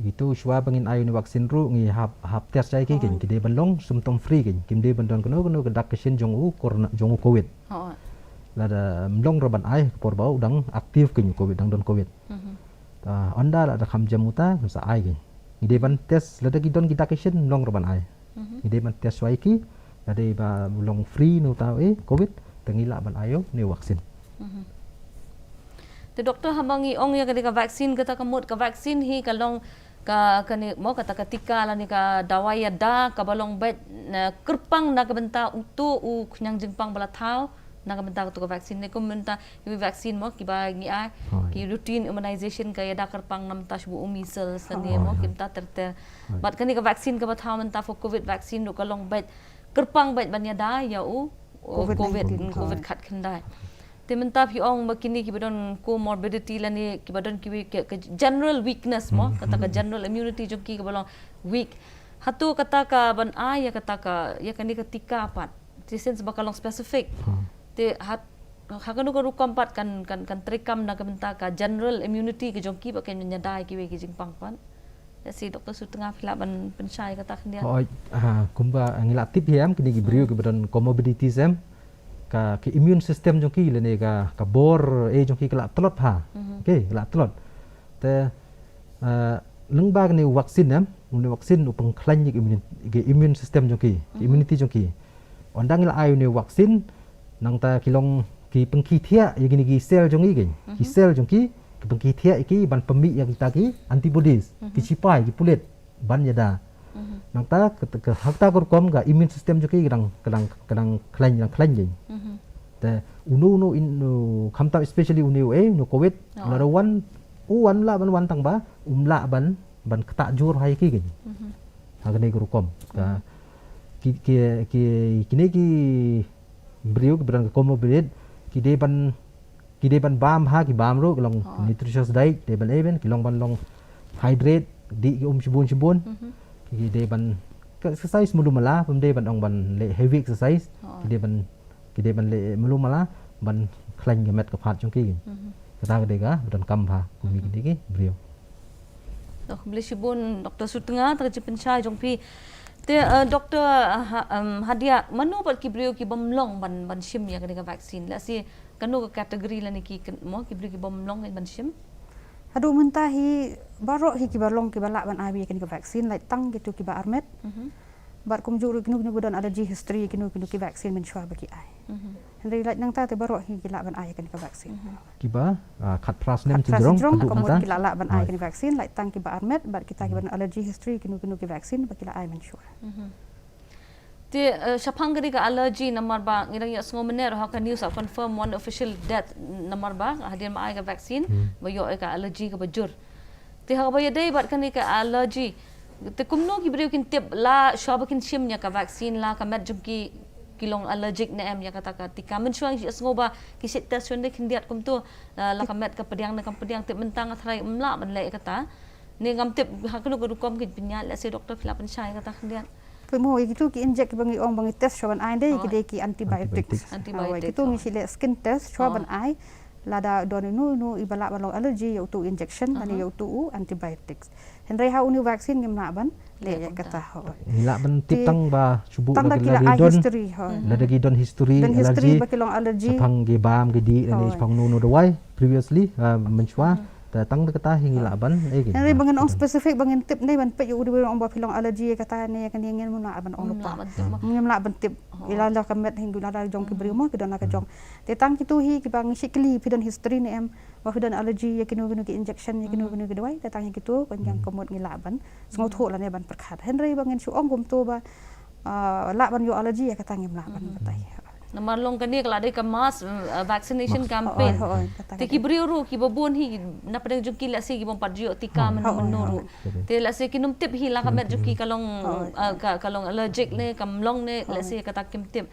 Kito shuwa ba ngin ai une u vaccine ruh ngi hap, hap test ïa ki kein, ki dei ban long symptom free kein. Kim dei ban don kano kano ka dak ka shin jong u corona, jong u Covid. Lada ym long ruh ban ai ka por ba u dang active kein u Covid, dang don Covid. Ah, ynda lada kham jem uta, ngim sa ai kein. Ngi dei ban test, lada ki don ki dak ki shin, ym long ruh ban ai. Ngi dei ban test shuwa ïa ki, lada ba u long free ne uta eh Covid, te ngi lah ban ai ïa une u vaccine. Te doktor, haba ngi ong ïa kane ka vaccine, kata ka mut ka vaccine hi ka long ka, kane mo kata ka tika lane ka dawai ïada kaba long beit, eh, kyrpang na ka bynta uto u khñiang jingpang ba la thaw, na ka bynta kato ka vaccine ne kum mynta iwei i vaccine mo kiba ngi ai, ki routine immunization ka ïada kyrpang na bynta shibun u measles lane mo ki bynta ter ter. Bad kane ka vaccine kaba thaw mynta for Covid vaccine ruh ka long beit kyrpang beit ban ïada ïa u, u Covid, Covid khatkhyndai. Te mynta phi ong ba kine kiba don comorbidity lane kiba don kiwei ka, ka general weakness mo, kata ka general immunity jong ki kaba long weak. Hato kata ka ban ai ïa kata ka, ïa kane ka tika pat, te since ba ka long specific. Te hat, ha kano ka rukom pat kan, kan, kan treikam na ka bynta ka general immunity ka jong ki ba kan ïada ïa kiwei ki jingpang pat. Ïa si Doktor Sutnga phi lah ban pynshai kata khyndiat. Hooid, ah, kumba ngi la tip hi em kine ki briew kiba don comorbidities em. Ka, ka immune system jong ki lane ka, ka bor eh jong ki ka la tlot bha. Okay, ka la tlot. Te, ah, lyngba kane u vaccine em, une u vaccine u pynkhlaiñ ïa ka immune, ka immune system jong ki, ka immunity jong ki. Ynda ngi la ai une u vaccine, nangta ki long ki pynkhiah thiah ïa kine ki cell jong ngi kein. Ki cell jong ki, ki pynkhiah thiah ïa ki ban pynmih ïa kita ki antibodies, ki sipai, ki pulit ban ïada. Nangta ka, ka, ha kata ka rukom ka immune system jong ki ka dang, ka dang, ka dang khlaiñ, dang khlaiñ kein. Te uno uno in, u, khamtam especially une u eh, une u Covid, lada wan, u wan lah ban wan tang ba um lah ban, ban ktah jur ha ïa ki kein. Ha kane ka rukom. Ka, ki, ki, ki, kine ki briew kiba don ka comorbid, ki dei ban, ki dei ban bam ha, ki bam ruh, ki long nutritious diet, dei ban eh ban, ki long ban long hydrate, dih ki um shibun shibun. Ki dei ban, ka exercise mulu mala, bym dei ban ong ban leh heavy exercise, ki dei ban, ki dei ban leh mulu mala, ban khlaiñ ka met ka phad jong ki. Kata ka dei kaba donkam bha, kum kine ki briew. Doh, khublei shibun Doktor Sutnga, ta ka jingpynshai jong phi. Te, eh, Doktor, eh, ha, em, Hadia, mano pat ki briew ki bym long ban, ban shim ïa kane ka vaccine? Lehse kano ka category lane ki ken-, mo ki briew ki bym long ban shim? Haduh mynta hi baroh hi kiba long kiba lah ban ai ïa kane ka vaccine, lait tang kito kiba armet. Bad kumjuh ruh kino kino ki don allergy history kino kino ki vaccine mynshuwa ba ki ai. Hynrei lait nangta te baroh hi ki lah ban ai kane ka vaccine. Kiba ah, khatphra snem Khatphra sijrong sijrong haduh ka mut mynta. ki lah lah ban ai kane vaccine lait tang kiba armet bad kita kiba don allergy history kino kino ki vaccine ba ki lah ai mynshuwa. Te uh, shaphang ka dei ka allergy namar ba ngi dang ïa sngew mynne ruh ha ka news ha confirm one official death namar ba hadien ba ai ka vaccine ba ïoh ïa ka allergy kaba jur. Te ha kaba ïadei bad kane ka allergy te kumno ki briew kin tip la shuwa ba kin shim ïa ka vaccine la ka met jong ki ki long allergic ne em ïa kata ka tika. Mynshuwa ngi sngew ba ki shait test shon de khyndiat kumto la, la ka met ka pdiang ne kam pdiang te mynta nga tharai ym lah ban leh ïa kata. Ne ngam tip ha kano ka rukom ki pynïaid lehse doctor phi lah pynshai kata khyndiat. Pynmo ïa kitu ki inject kiba ngi ong ba ngi test shuwa ban ai de ki dei ki antibiotics. Antibiotics. Kitu ngi shi leh skin test shuwa ban ai lada don inu inu iba lah ban long allergy ïa utu injection lane ïa utu u antibiotics. Hynrei ha uni vaccine ngim lah ban leh ïa kata. Ngi lah ban tip tang ba shu buh tang da ki la ai history. Lada ki don history allergy ba ki long allergy shaphang ki bam ki dih lane shaphang nu nu dawai previously mynshuwa. Te tang da kata hi ngi lah ban eh ki. Hynrei ba ngin ong specific ba ngin tip ne ban peit ïa u dei ong ba phi long allergy ïa kata ne ïa kane ngin mun lah ban ong lypa. Ngim lah ban tip ïa la ka met hi ngi la da jong ki briew mo ki don la ka jong. Te tang kitu hi kiba ngi shi kylli phi don history ne em ba phi don allergy ïa kino kino ki injection ïa kino kino ki dawai te tang hi kitu ko ngi ka mut ngi lah ban sngewthuh lane ban pyrkhat. Hynrei ba ngin shu ong kumto ba lah ban ïoh allergy ïa kata ngim lah ban batai. Namar long kane ka la dei ka mass uh, vaccination campaign. Te ki briew ruh ki ba bun hi na pdeng jong ki lehse ki bym pat ju ïoh tika mynno mynno ruh. Te lehse ki nym tip hi la ka met jong ki ka long uh, ka, ka long allergic ne kam long ne lehse kata kim tip.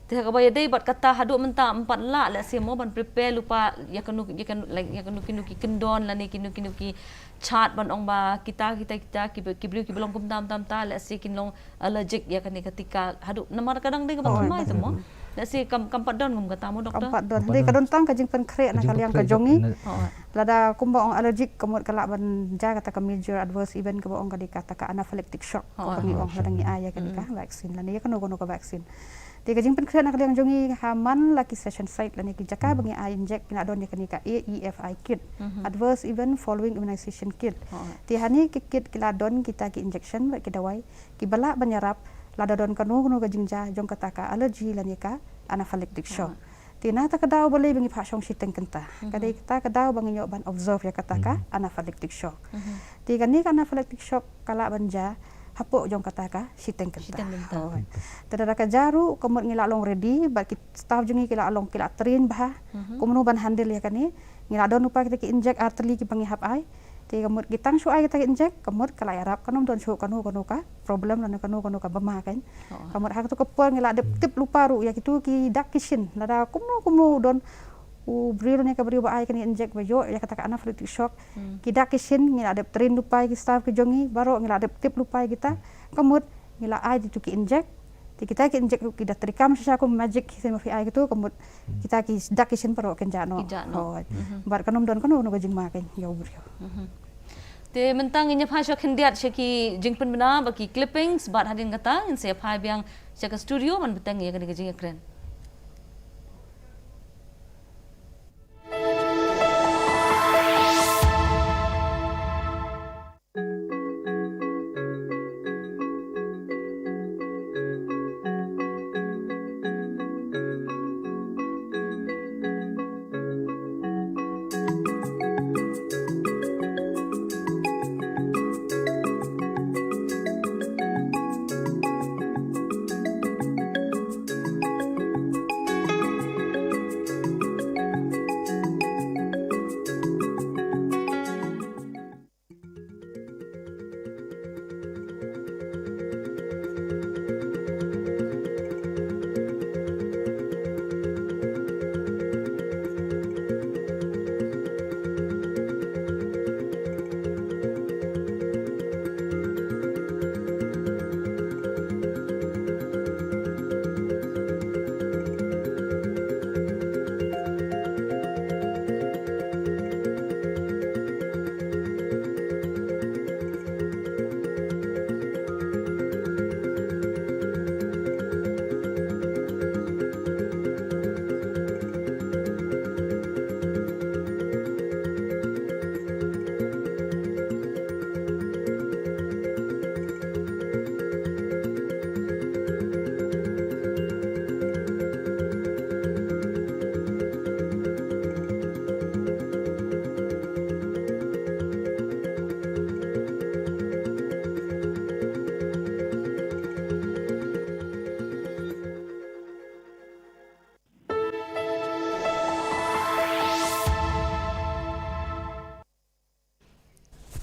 Te ha kaba ïadei bad kata haduh mynta ym pat lah lehse mo ban prepare lypa ïa kano ïa kano like ïa kano kino ki kyndon lane kino kino ki chart ban ong ba kita kita kita ki briew ki ba long kumta kumta kumta lehse kin long allergic ïa kane ka tika haduh namar ka dang dei kaba thymmai te mo. Lehse kam kam pat don kum kata mo doctor. Kam pat don. Dei ka don tang ka jingpynkhreh na ka liang ka jong ngi. Lada kumba ong allergic ka mut ka lah ban jia kata ka major adverse event kaba ong ka dei kata ka anaphylactic shock. Kaba ngi ong lada ngi ai ïa kane ka vaccine lane ïa kano kano ka vaccine. Te ka jingpynkhreh na ka liang jong ngi ha man la ki session site lane ki jaka ba ngi ai inject ki la don ïa kane ka A E F I kit. Adverse event following immunization kit. Te hani ki kit ki la don kita ki injection bad ki dawai kiba lah ban ïarap lada don kano kano ka jingjia jong kata ka allergy lane ka anaphylactic shock. Te na kata ka daw balei ba ngi phah shong shiteng kynta. Ka dei kata ka daw ba ngi ïoh ban observe ïa kata ka anaphylactic shock. Te kane ka anaphylactic shock ka lah ban jia hapoh jong kata ka shiteng kynta. Te lada ka jia ruh ka mut ngi lah long ready bad ki staff jong ngi ki lah long ki lah train bha kumno ban handle ïa kane. Ngi lah don lypa kita ki inject ar tylli kiba ngi hap ai. Te ka mut ki tang shu ai kita ki inject ka mut ka lah ïarap ka nym don shuh kano kano ka problem lane kano kano ka bymman kan. Ka mut ha katu ka por ngi lah dep tip lypa ruh ïa kitu ki dak ki shin lada kumno kumno don u briew lane ka briew ba ai kane inject ba ïoh ïa kata ka anaphylactic shock. Ki dak ki shin ngi lah dep train lypa ïa ki staff ki jong ngi baroh ngi lah dep tip lypa ïa kita. Ka mut ngi lah ai kitu ki inject. Te kita ki inject ruh ki da treikam shisha kum magic hi sien ba phi ai kitu ka mut kita ki dak ki shin baroh kin jah noh. Bad ka nym don kano kano ka jingma kan ïa u briew. Te mynta ngin ïa phai sha khyndiat sha ki jingpynbna ba ki clippings bad hadien kata ngin sa ïa phai biang sha ka studio ban bteng ïa kane ka jingïakren.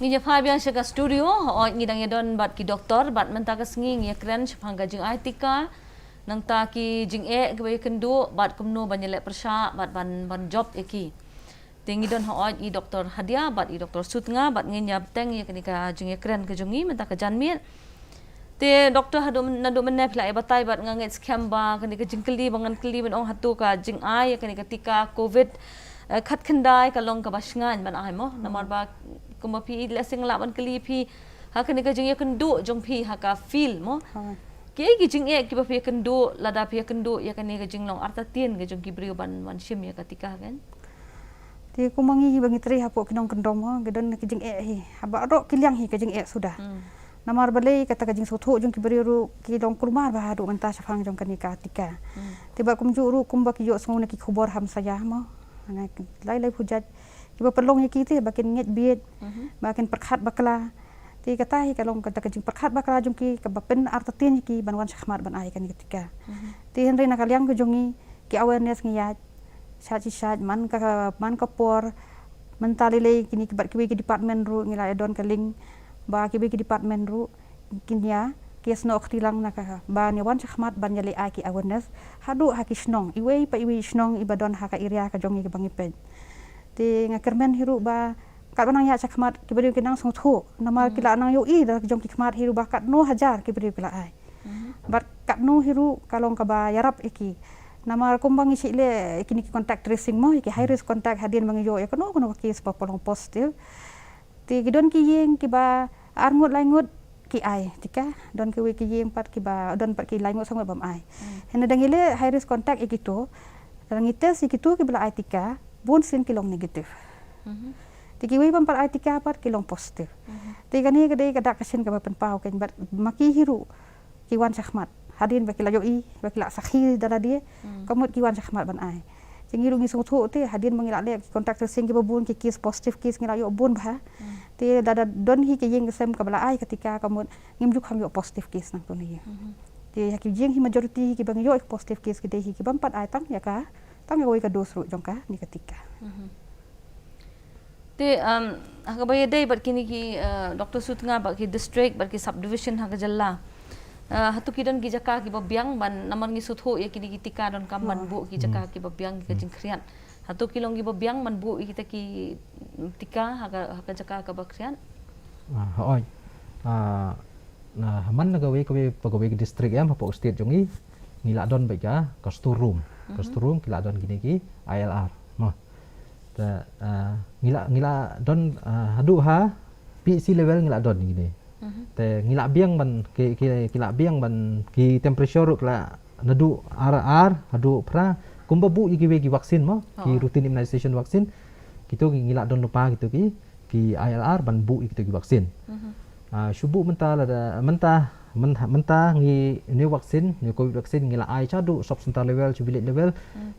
Ngi phai biang sha ka studio, hooid ngi dang ïa don bad ki doktor, bad mynta ka sngi ngi ïa kren shaphang ka jingai tika, nangta ki jingeh kiba ïa kynduh, bad kumno ban ïa leh pyrshah, bad ban, ban jop ïa ki. Te ngi don hooid i Doktor Hadia, bad i Doktor Sutnga, bad ngin ïa bteng ïa kane ka jingïa kren ka jong ngi, mynta ka janmiet. Te doktor, haduh naduh mynne phi la ïa batai bad nga ngeit skhem ba kane ka jingkylli ba ngan kylli ban ong hato ka jingai ïa kane ka tika covid, eh, khatkhyndai ka long kaba shngaiñ ban ai mo. Namar ba kumba phi i leh sing lah ban kylli phi ha kane ka jingïakynduh jong phi ha ka field mo. Ki ei ki jingeh kiba phi ïakynduh, lada phi ïakynduh ïa kane ka jinglong artatien ka jong ki briew ban, ban shim ïa ka tika kan. Te kumba ngi hi ba ngi trei hapoh ki nongkyndong mo, ki don ki jingeh hi. Haba rok ki liang hi ka jingeh suda. Namar balei kata ka jingsngewthuh jong ki briew ruh ki long kulmar bha haduh mynta shaphang jong kane ka tika. Te ba kumjuh ruh kumba ki ïohsngew na ki khubor hamsaïa mo, na ki lai lai pyrshah kiba pynlong ïa ki te ba kin ngeit bieit, ba kin pyrkhat bakla. Te kata hi ka long kata ka jingpyrkhat bakla jong ki kaba pynartatien ïa ki ban wan shakhmat ban ai kane ka tika. Te hynrei na ka liang ka jong ngi, ki awareness ngi ïaid shait shi shait man ka, man ka por. Mynta lei lei kine ki bad kiwei ki department ruh ngi la ïa don ka link ba kiwei ki department ruh kin ïa, ki ïasnoh kti lang na ka ba ngi wan shakhmat ban ïaleh ai ki awareness haduh ha ki shnong, iwei pa iwei shnong iba don ha ka area ka jong ngi kaba ngi peit. Te nga kyrmen hi ruh ba katba nang ïaid shakhmat ki briew ki nang sngewthuh, namar ki la nang ïohi da ka jong ki khmat hi ruh ba katno hajar ki briew ki la ai. Bad katno hi ruh ka long kaba ïarap ïa ki. Namar kumba ngi shu leh ïa kine ki contact tracing mo, ïa ki high risk contact, hadien ba ngi ïoh ïa kano kano ka case ba long positive, te ki don ki ïing kiba ar ngut lai ngut ki ai tika, don kiwei ki ïing pat kiba, don pat ki lai ngut saw ngut bym ai. Hynrei da ngi leh high risk contact ïa kito, da ngi test ïa kito kiba la ai tika, bun sien ki long negative. Te kiwei bym pat ai tika pat ki long positive. Te kane ka dei ka dak ka shin kaba pynpaw kein bad ma ki hi ruh ki wan shakhmat. Hadien ba ki la ïohi, ba ki la sakhi da lade, ka mut ki wan shakhmat ban ai. Te ngi ruh ngi sngewthuh te hadien ba ngi la leh ki contact tracing kiba bun, ki case, positive case ngi la ïoh bun bha. Te lada don hi ka ïing ka sem kaba la ai ka tika, ka mut ngim ju kham ïoh positive case nangto na ïing. Te ha ki jing hi majority hi kiba ngi ïoh positive case ki dei hi ki bym pat ai tang ïa ka, tang ïa kawei ka dose ruh jong kane ka tika. Te, um, ha kaba ïadei bad kine ki, uh, Doktor Sutnga, bad ki district, bad ki subdivision ha ka jylla, uh, hato ki don ki jaka kiba biang ban, namar ngi sngewthuh ïa kine ki tika donkam ban buh ki jaka kiba biang, ki ka jingkhriat. Hato ki long kiba biang ban buh ïa kita ki tika ha ka, ha ka jaka kaba khriat? Ah, hooid. Ah, na, man na kawei kawei pa kawei ka district em hapoh state jong ngi, ngi la don bad ka, ka store room. Ka store room ki la don kine ki I L R. Mo. Te, ah, ngi la, ngi la don, ah, haduh ha P H C level ngi la don kine. Te ngi la biang ban ki, ki, ki la biang ban ki temperature ruh ki la naduh ar ar haduh phra, kumba buh ïa kiwei ki vaccine mo, ki routine immunization vaccine. Kito ki ngi la don lypa kito ki, ki I L R ban buh ïa kito ki vaccine. Ah, shu buh mynta lada, mynta, mynta, mynta ngi, new vaccine, new covid vaccine ngi la ai shaduh sub center level, sub village level,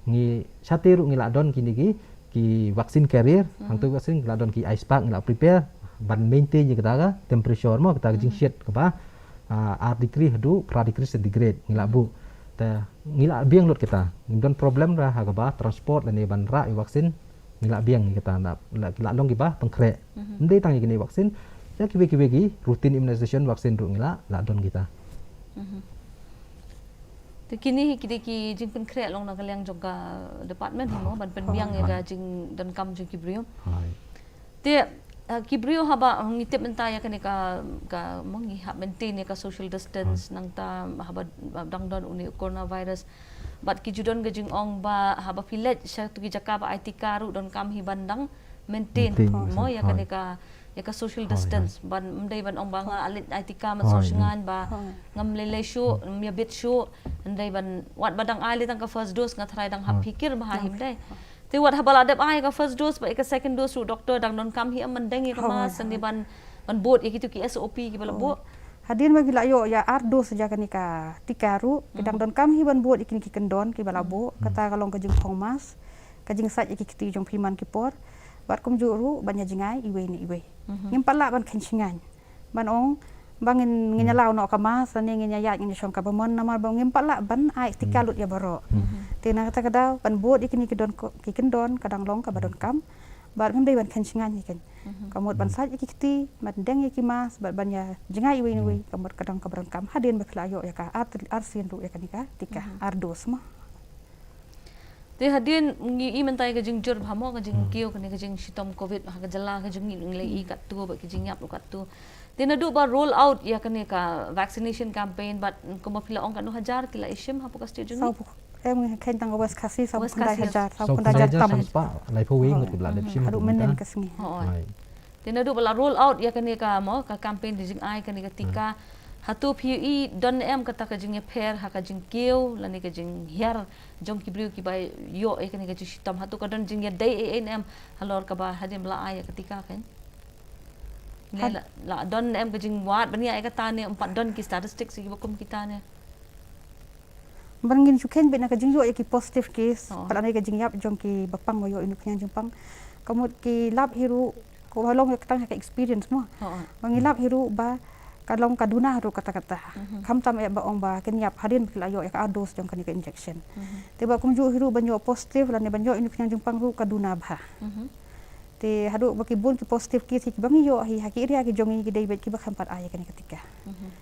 ngi shate ruh ngi la don kine ki, ki vaccine carrier, hangto vaccine ngi la don ki ice pack, ngi la prepare ban maintain ïa kata ka temperature mo, kata ka jingshit kaba, ah, ar degree haduh phra degree centigrade ngi la buh. Te ngi la biang lut kita, ngim don problem ruh ha kaba transport lane ban rah ïa vaccine, ngi la biang ïa kita, la, la, la long kiba pynkhreh. Ym dei tang ïa kine vaccine, ïa kiwei kiwei ki routine immunization vaccine ruh ngi la, la don kita. Te kine hi ki dei ki jingpynkhreh long na ka liang jong ka department hi mo, ban pynbiang ïa ka jingdonkam jong ki briew. Te, uh, ki briew haba ngi tip mynta ïa kane ka, ka mo ngi hap maintain ïa ka social distance, nangta haba, uh, dang don une u coronavirus. Bad ki ju don ka jingong ba haba phi leit sha tu ki jaka ba ai tika ruh donkam hi ban dang maintain mo ïa kane ka, ïa ka social distance. Ban ym dei ban ong ba nga leit ai tika man sawshngaiñ ba ngam lei lei shuh, ngam ïabit shuh. Ym dei ban, wat ba dang ai lei tang ka first dose nga tharai dang hap phikir bha hi, ym dei. Te wat haba la dep ai ka first dose bad ïa ka second dose ruh doktor, dang donkam hi em ban deng ïa ka mask, ne ban, ban bud ïa kitu ki S O P kiba la buh? Hadien ba ki la ïoh ïa ar dose ïa kane ka tika ruh, ki dang donkam hi ban bud ïa kine ki kyndon kiba la buh, kata ka long ka jingkhong mask, ka jingsait ïa ki kti jong phi man ki por, bad kumjuh ruh ban ïa jingai iwei na iwei. Ngim pat lah ban kheiñ shngaiñ ban ong ba ngin, ngin ïa law noh ka mask, ne ngin ïa ïaid, ngin ïa shong kaba mon, namar ba ngim pat lah ban ai tika lut ïa baroh. Te na kata ka daw ban bud ïa kine ki don ko, ki kyndon ka dang long kaba donkam. Bad ngim dei ban kheiñ shngaiñ ïa kane. Ka mut ban sait ïa ki kti, ban deng ïa ki mask, ban ban ïa jngai iwei na iwei, ka mut ka dang ka ba donkam hadien ba phi la ïoh ïa ka ar, ar sien ruh ïa kane ka tika, ar dos mo. Te hadien ngi i mynta ïa ka jingjur bha mo, ka jingkiew kane ka jingshitom covid ha ka jylla ka jong ngi, ngi la i katto bad ka jingïap ruh katto. Te naduh ba roll out ïa kane ka vaccination campaign bad kumba phi la ong katno hajar ki la i shim hapoh ka state jong ngi? Sawphew, em, ngi kheiñ tang ka West Khasi, sawphew khyndai hajar, sawphew khyndai hajar tam. Sawphew khyndai hajar tam spah, laiphew wei ngut ki ba la dep shim. Haduh mynnin ka sngi. Hooid. Te naduh ba la roll out ïa kane ka mo, ka campaign ka jingai kane ka tika. Hato phi i don em kata ka jingïapher ha ka jingkiew lane ka jinghiar jong ki briew ki ba ïoh ïa kane ka jingshitom? Hato ka don jingïadei ei ei em halor kaba hadien ba la ai ïa ka tika kan? Ne la, la don em ka jingwad ban ïa kata ne ym pat don ki statistics ki ba kum kita ne? Ban ngin shu kheiñ beit na ka jingïoh ïa ki positive case, pat lane ka jingïap jong ki ba pang ba ïoh ïa une u khñiang jingpang. Ka mut ngi lap hi ruh, ko ba long ïa kata ka experience mo. Ba ngi lap hi ruh ba ka long ka duna ruh kata kata. Khamtam ïa ba ong ba kin ïap hadien ba ki la ïoh ïa ka ar dos jong kane ka injection. Te ba kumjuh hi ruh ban ïoh positive lane ban ïoh ïa une u khñiang jingpang ruh ka duna bha. Te haduh ba ki bun ki positive case hi ki ba ngi ïoh hi ha ki area ki jong ngi ki dei beit ki ba khlem pat ai ïa kane ka tika.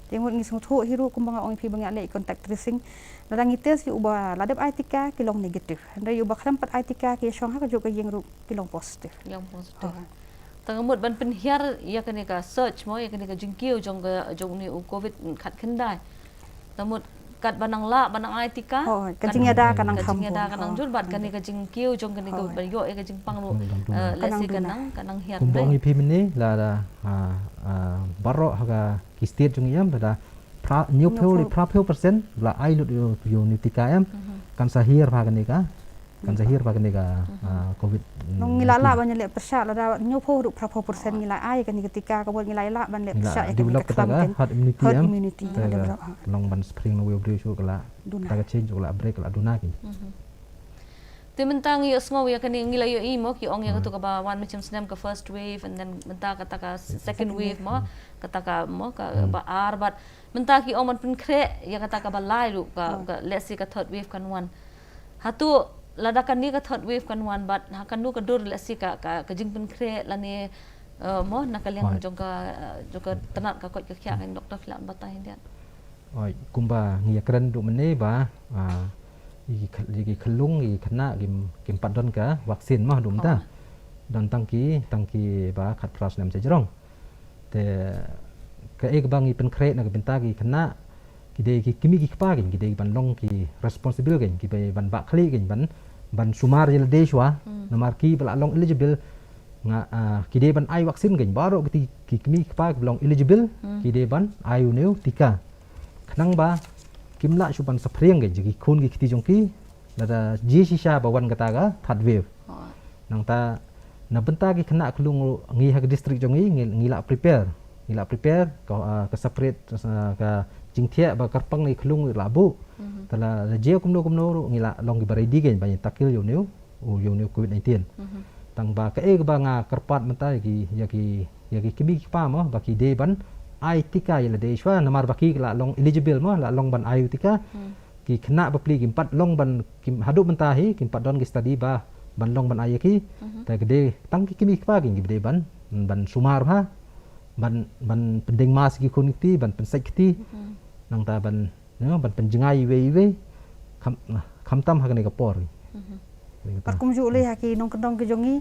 Te ngut ngi sngewthuh hi ruh kumba nga ong ïa phi ba ngi la leh contact tracing. Lada ngi test ïa u ba la dep ai tika ki long negative. Hynrei ïa u ba khlem pat ai tika ki shong ha kajuh ka ïing ruh ki long positive. Ki long positive. Tang mut ban pynhiar ïa kane ka search mo, ïa kane ka jingkiew jong ka, jong une u covid khatkhyndai. Tang mut kat ba nang lah ba nang ai tika, ka jingïada ka nang kham, ka jingïada ka nang jur bad kane ka jingkiew jong kane ka ba ïoh ïa ka jingpang ruh, eh, lehse ka nang, ka nang hiar. Kumba ong ïa phi mynne lada, ah, ah, baroh ha ka ki state jong ngi em lada phra, hynñiewphew lane phraphew percent ba la ai lut ïa u, ïa une u tika em. Kan sa hiar bha kane ka, kan sa hiar bha kane ka, ah, covid. Ngi la lah ban ïaleh pyrshah lada hynñiewphew haduh phraphew percent ngi la ai kane ka tika, ka mut ngi la lah ban leh pyrshah ïa kane ka khlam ka herd immunity, herd immunity. Long ban spring na uwei u briew shuh ka la, ka change ka la break ka la duna ki. Te mynta ngi ïohsngew ïa kane, ngi la ïohi mo ki ong ïa kato kaba wan mynshem snem ka first wave and then mynta kata ka second wave mo, kata ka mo ka ba ar bad mynta ki ong ban pynkhreh ïa kata kaba lai ruh ka, ka lehse ka third wave kan wan. Hato lada kane ka third wave kan wan bad ha kano ka dur lehse ka, ka, ka jingpynkhreh lane, eh, mo na ka liang jong ka, eh, jong ka tnat ka koit ka khiah kan, Doctor phi lah ban batai hyndiat. Oi, kumba ngi ïakren ruh mynne ba, ah, ïa ki kh-, ïa ki khyllung, ïa ki khynnah kim, kim pat don ka vaccine mo haduh mynta. Don tang ki, tang ki ba khatphra snem sha jrong. Te kaei kaba ngi pynkhreh na ka bynta ki khynnah, ki dei ki kmie ki kpa kein, ki dei ban long ki responsible kein, ki dei ban bah khlieh kein, ban, ban sumar ïa lade shuwa. Namar ki ba la long eligible nga, ah, ki dei ban ai vaccine kein, baroh kiti ki kmie ki kpa ki ba long eligible ki dei ban ai une u tika. Khnang ba kim lah shuh ban saphriang kein jong ki khun ki kti jong ki, lada jia shisha ba wan kata ka third wave. Nangta na bynta ki khynnah khyllung ruh ngi ha ka district jong ngi, ngi, ngi lah prepare. Ngi lah prepare ka, ah, ka separate, ah, ka jingthiah ba kyrpang na ki khyllung ruh lah buh. Te lada jia kumno kumno ruh ngi lah long kiba ready kein ban ïa tackle ïa une u, ïa une u covid nineteen. Tang ba kaei kaba nga kyrpad mynta ïa ki, ïa ki, ïa ki kmie ki kpa mo ba ki dei ban ai tika ïa lade shuwa namar ba ki lah long eligible mo, lah long ban ai u tika. Ki khynnah bapli kim pat long ban, kim haduh mynta hi kim pat don ki study ba ban long ban ai ïa ki. Te ki dei tang ki kmie ki kpa kein ki dei ban, ban sumar bha, ban, ban pyndeng mask ïa ki khun ki kti, ban pynsait kti. Nangta ban, you know, ban pynjngai iwei iwei. Kham, khamtam ha kane ka por. Bad kumjuh lei ha ki nongkyndong ki jong ngi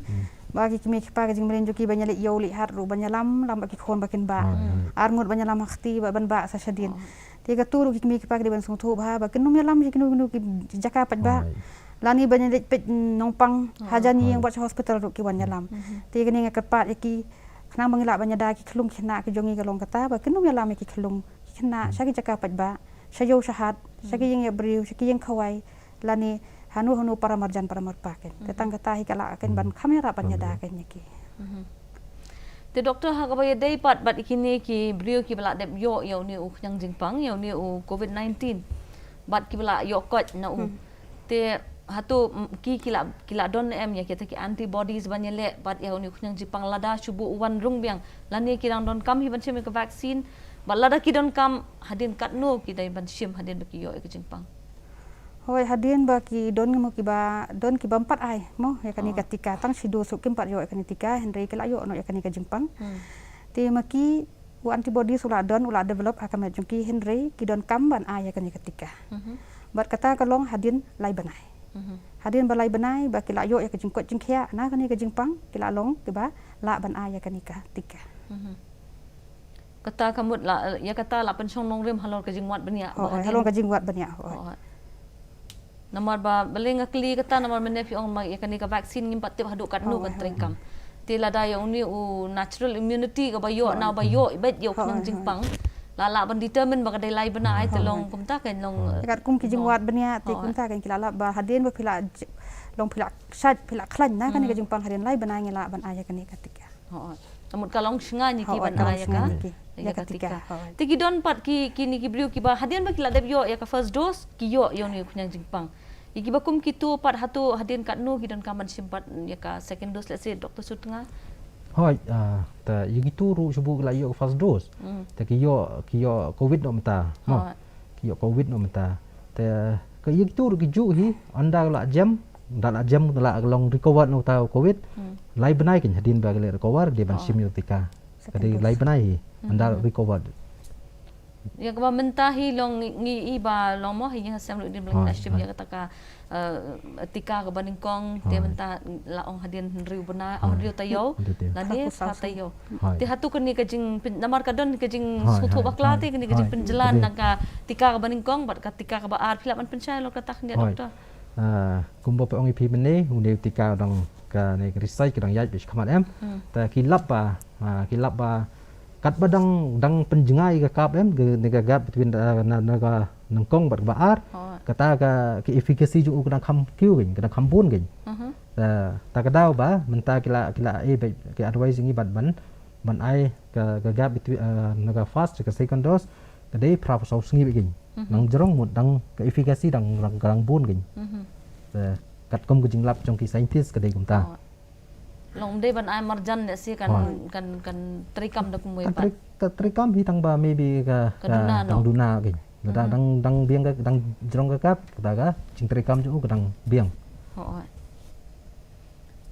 ba ki kmie ki kpa ka jingmyntoi jong ki ban ïaleh ïew leh hat ruh ban ïalam, lam bad ki khun ba kin bah. Ar ngut ban ïalam ha kti ba ban bah sa shadien. Te kato ruh ki kmie ki kpa ki dei ban sngewthuh bha ba kin nym ïalam sha kino kino ki jaka paidbah. Lane ban ïaleit peit nongpang hajan ïing bad sha hospital ruh ki wan ïalam. Te kane nga kyrpad ïa ki khnang ba ngi lah ban ïada ki khyllung ki khynnah ki jong ngi ka long kata ba kin nym ïalam ïa ki khyllung ki khynnah sha ki jaka paidbah, sha ïew sha hat, sha ki ïing ïa briew, sha ki ïing khawai, lane hano hano para marjan para marpa kein. Te tang kata hi ka lah kein ban kham ïarap ban ïada kein ïa ki. Te doctor, ha kaba ïadei pat bad kine ki briew kiba la dep ïoh ïa une u khñiang jingpang, ïa une u covid nineteen, bad kiba la ïoh koit na u. Te hato, mm, ki, ki la, ki la don em ïa kita ki antibodies ban ïaleh bad ïa une u khñiang jingpang lada shu buh u wan rung biang, lane ki dang donkam hi ban shim ïa ka vaccine, bad lada ki donkam hadien katno ki dei ban shim hadien ba ki ïoh ïa ka jingpang? Hoi, hadien ba ki don mo kiba, don ki bym pat ai mo ïa kane ka tika, tang shi dos ruh kim pat ïoh ïa kane tika, hynrei ki la ïoh noh ïa kane ka jingpang. Te ma ki, u antibodies u la don, u la develop ha ka met jong ki, hynrei ki donkam ban ai ïa kane ka tika. Bad kata ka long hadien lai bnai. Hadien ba lai bnai ba ki la ïoh ïa ka jingkoit jingkhiah na kane ka jingpang, ki la long kiba lah ban ai ïa kane ka tika. Kata ka mut la, ïa kata la pynshong nongrim halor ka jingwad bniah. Hooid, halor ka jingwad bniah, hooid. Namar ba, balei nga kylli kata, namar mynne phi ong ma ïa kane ka vaccine ngim pat tip haduh katno kan treikam. Te lada ïa une u natural immunity kaba ïoh na ba ïoh bad ïa u khnang jingpang. La lah ban determine ba ka dei lai bnai te long kumta kan long. Kat kum ki jingwad bniah te kumta kan ki la lah ba hadien ba phi la j-, long phi la shait, phi la khlaiñ na kane ka jingpang hadien lai bnai ngi lah ban ai ïa kane ka tika. Hooid. Ka mut ka long shngain ïa ki ban ai ïa ka, ïa ka tika. Te ki don pat ki, kine ki briew kiba hadien ba ki la dep ïoh ïa ka first dose, ki ïoh ïa une u khñiang jingpang. Ïa kiba kum kito pat hato hadien katno ki donkam ban shim pat ïa ka second dose, let's say, Doctor Sutnga? Hooid, ah, te ïa kito ruh shu buh ki la ïoh ka first dose. Te ki ïoh, ki ïoh covid noh mynta. Ki ïoh covid noh mynta. Te ka ïa kito ruh ki juh hi, ynda la jem, da la jem, da la long recover noh ta covid. Lai bnai kan hadien ba ki la recover, dei ban shim ïa u tika. Ka dei lai bnai hi, ynda recover. Ïa kaba mynta hi long ngi, ngi i ba long mo hi ïa sem ruh dei ban shim ïa kata ka, eh, tika kaba nyngkong, te mynta la ong hadien hynriew bnai, oh, hynriew taïew, lane phra taïew. Te hato kane ka jing, namar ka don ka jingsngewthuh bakla te kane ka jingpynjlan na ka tika kaba nyngkong bad ka tika kaba ar, phi lah ban pynshai halor kata khyndiat, Doctor? Ah, kumba phi ong ïa phi mynne, une u tika u dang, kane ka research ka dang ïaid beit shakhmat em. Te ki lap ba, ah, ki lap ba katba dang, dang pynjngai ka kap em, ka, ne ka gap between, ah, na, na ka nyngkong bad kaba ar. Kata ka, ka efficacy jong u ka dang kham kiew kein, ka dang kham bun kein. Te, ta ka daw ba mynta ki la, ki la, eh, beit, ki advice ngi ban, ban, ban ai ka, ka gap between, ah, na ka first ka second dose ka dei phra phew saw sngi beit kein. Nang jrong mut dang ka efficacy dang, dang, dang bun kein. Te katkum ka jinglap jong ki scientist ka dei kumta. Long dei ban ai marjan ne si kan, kan, kan treikam da kumwei pat. Ka trei, ka treikam hi tang ba maybe ka, ka duna, dang duna kein. Lada dang, dang biang ka, dang jrong ka kap, kata ka jingtreikam jong u ka dang biang. Hooid.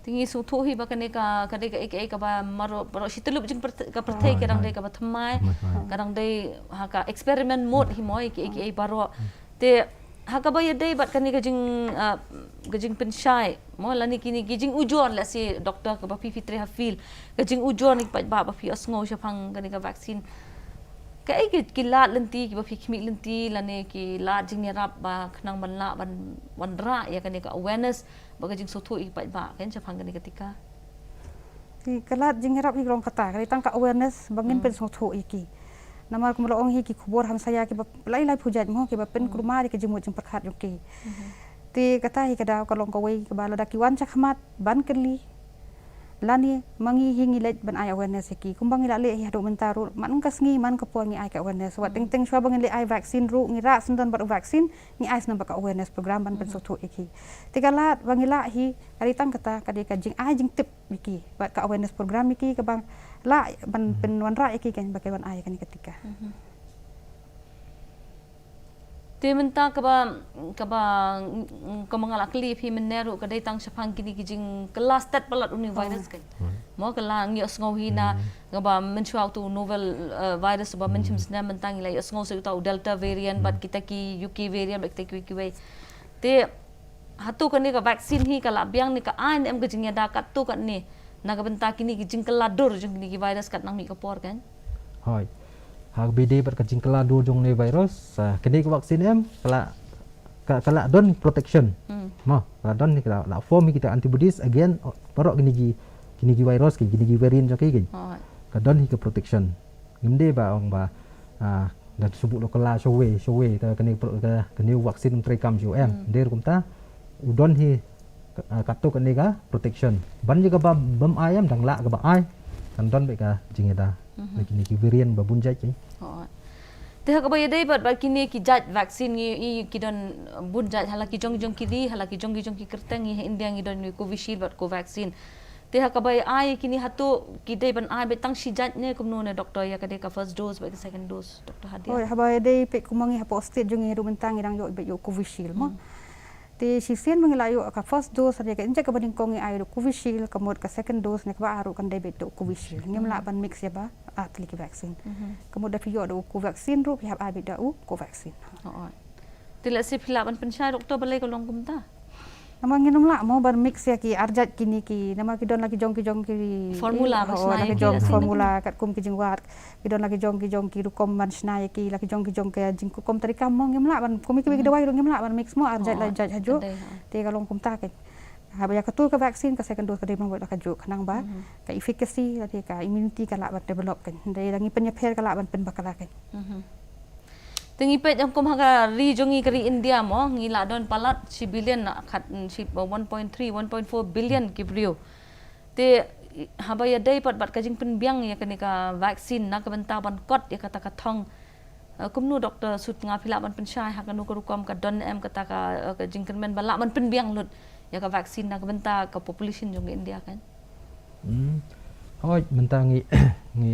Te ngi sngewthuh hi ba kane ka, ka dei ka, ka, kaba marwei, marwei shi tyllup jingpyrthei, ka pyrthei ka dang dei kaba thymmai, ka dang dei ha ka experiment mode hi mo, ka, ka, ka baroh. Te ha kaba ïadei bad kane ka jing, ah, ka jingpynshai mo, lane kine ki jingujor, let's say, Doctor, kaba phi, phi trei ha field, ka jingujor na ki paidbah ba phi ïohsngew shaphang kane ka vaccine. Kaei ki, ki lad lynti kiba phi khmih lynti lane ki lad jingïarap ba khnang ban lah ban, ban wanrah ïa kane ka awareness bad ka jingsngewthuh ïa ki paidbah kein shaphang kane ka tika? Te ka lad jingïarap hi ka long kata, ka dei tang ka awareness ba ngin pynsngewthuh ïa ki. Namar kumba la ong hi, ki khubor hamsaïa kiba lai lai phew jait mo kiba pynkulmar ïa ka jingmut jingpyrkhat jong ki. Te kata hi ka daw ka long kawei kaba lada ki wan shakhmat ban kylli, lane ma ngi hi ngi leit ban ai awareness ïa ki. Kumba ngi la leh hi haduh mynta ruh, man ka sngi man ka por ngi ai ka awareness. Wat teng teng shuwa ba ngin leit ai vaccine ruh, ngi rah sngewdon bad u vaccine, ngi ai sngewdon bad ka awareness program ban pynsngewthuh ïa ki. Te ka lad ba ngi lah hi, ka dei tang kata, ka dei ka jingai jingtip ïa ki bad ka awareness program ïa ki kaba lah ban pynwanrah ïa ki kein ba kin wan ai ïa kane ka tika. Te mynta kaba, kaba, mm, kaba nga la kylli ïa phi mynne ruh ka dei tang shaphang kine ki jingkylla stet palat une u virus kein. Mo, kylla, ngi ïohsngew hi na kaba mynshuwa uto u novel, eh, virus uba mynshem snem, mynta ngi la ïohsngew sa uta u Delta variant bad kita ki U K variant bad kita kiwei kiwei. Te hato kane ka vaccine hi ka la biang ne ka ai ne em ka jingïada katto katne na ka bynta kine ki jingkylla dur jong kine ki virus kat nang mih ka por kein? Hooid. Ha kaba ïadei bad ka jingkylla dur jong une u virus, ah, kane ka vaccine em ka la, ka, ka la don protection. Mo, ka la don hi, ka la, la form hi kita antibodies against, oh, baroh kine ki, kine ki virus ki, kine ki variant jong ki kein. Ka don hi ka protection. Ngim dei ba ong ba, ah, da shu buh la kylla shawei shawei, te kane pro-, ka, kane u vaccine um treikam shuh, em. Dei ruh kumta, u don hi, ah, katto katne ka protection. Ban ïa kaba bym ai em, dang lah kaba ai, kan don beit ka jingïada. Na kine ki variant ba bun jait kein. Te ha kaba ïadei bad, bad kine ki jait vaccine ngi i ki don bun jait, ha la ki jong ki jong ki ri, ha la ki jong ki jong ki kyrteng, ngi ha India ngi don ngi Covishield bad Covaxin. Te ha kaba ai kine hato ki dei ban ai beit tang shi jait ne kumno ne doctor, ïa ka dei ka first dose bad ka second dose, Doctor Hadia? Hoi, haba ïadei beit kumno ngi hapoh state jong ngi ruh mynta ngi dang ïoh beit ïa u Covishield mo. Hmm. Te shisien ma ngi la ïoh ka first dose, ïa ka injek kaba nyngkong ngi ai da u Covishield, ka mut ka second dose ne kaba ar ruh kan dei beit da u Covishield. Ngim lah ban mix ïa ba ar tylli ki vaccine. Mhm. Ka mut da phi ïoh da u Covaxin ruh phi hap ai beit da u Covaxin. Oh, oh. Te lehse phi lah ban pynshai, Doctor, balei ka long kumta? Namar ngin ym lah mo ban mix ïa ki ar jait kine ki, namar ki don la ki jong ki jong ki formula, oh, ba shna la ïa ki jong la formula, katkum ki jingwad, ki don la ki jong ki jong ki rukom ban shna ïa ki, la ki jong ki jong ki jingkukom tari kam mo, ngim lah ban, kum ïa ki, hmm, dawai ruh ngim lah ban mix mo ar jait, oh, la jait hajuh. Ka dei, ha. Te ka long kumta ka. Haba ïa katu ka vaccine ka second dose ka dei ban wad la kajuh khnang ba, mhm, ka efficacy lane ka immunity ka lah ban develop kan. Hynrei lada ngi pynïapher ka lah ban pynbakla kan. Mhm. Te ngi peit kum ha ka ri jong ngi ka ri India mo, ngi la don palat shi billion, khat, shi one point three, one point four billion ki briew. Te haba ïadei pat bad ka jingpynbiang ïa kane ka vaccine na ka bynta ban kot ïa kata ka thong, eh, kumno, Doctor Sutnga, phi lah ban pynshai ha kano ka rukom ka don em kata ka, eh, ka jingkyrmen ba lah ban pynbiang lut ïa ka vaccine na ka bynta ka population jong ka India kan? Hmm. Hoi, mynta ngi, ngi,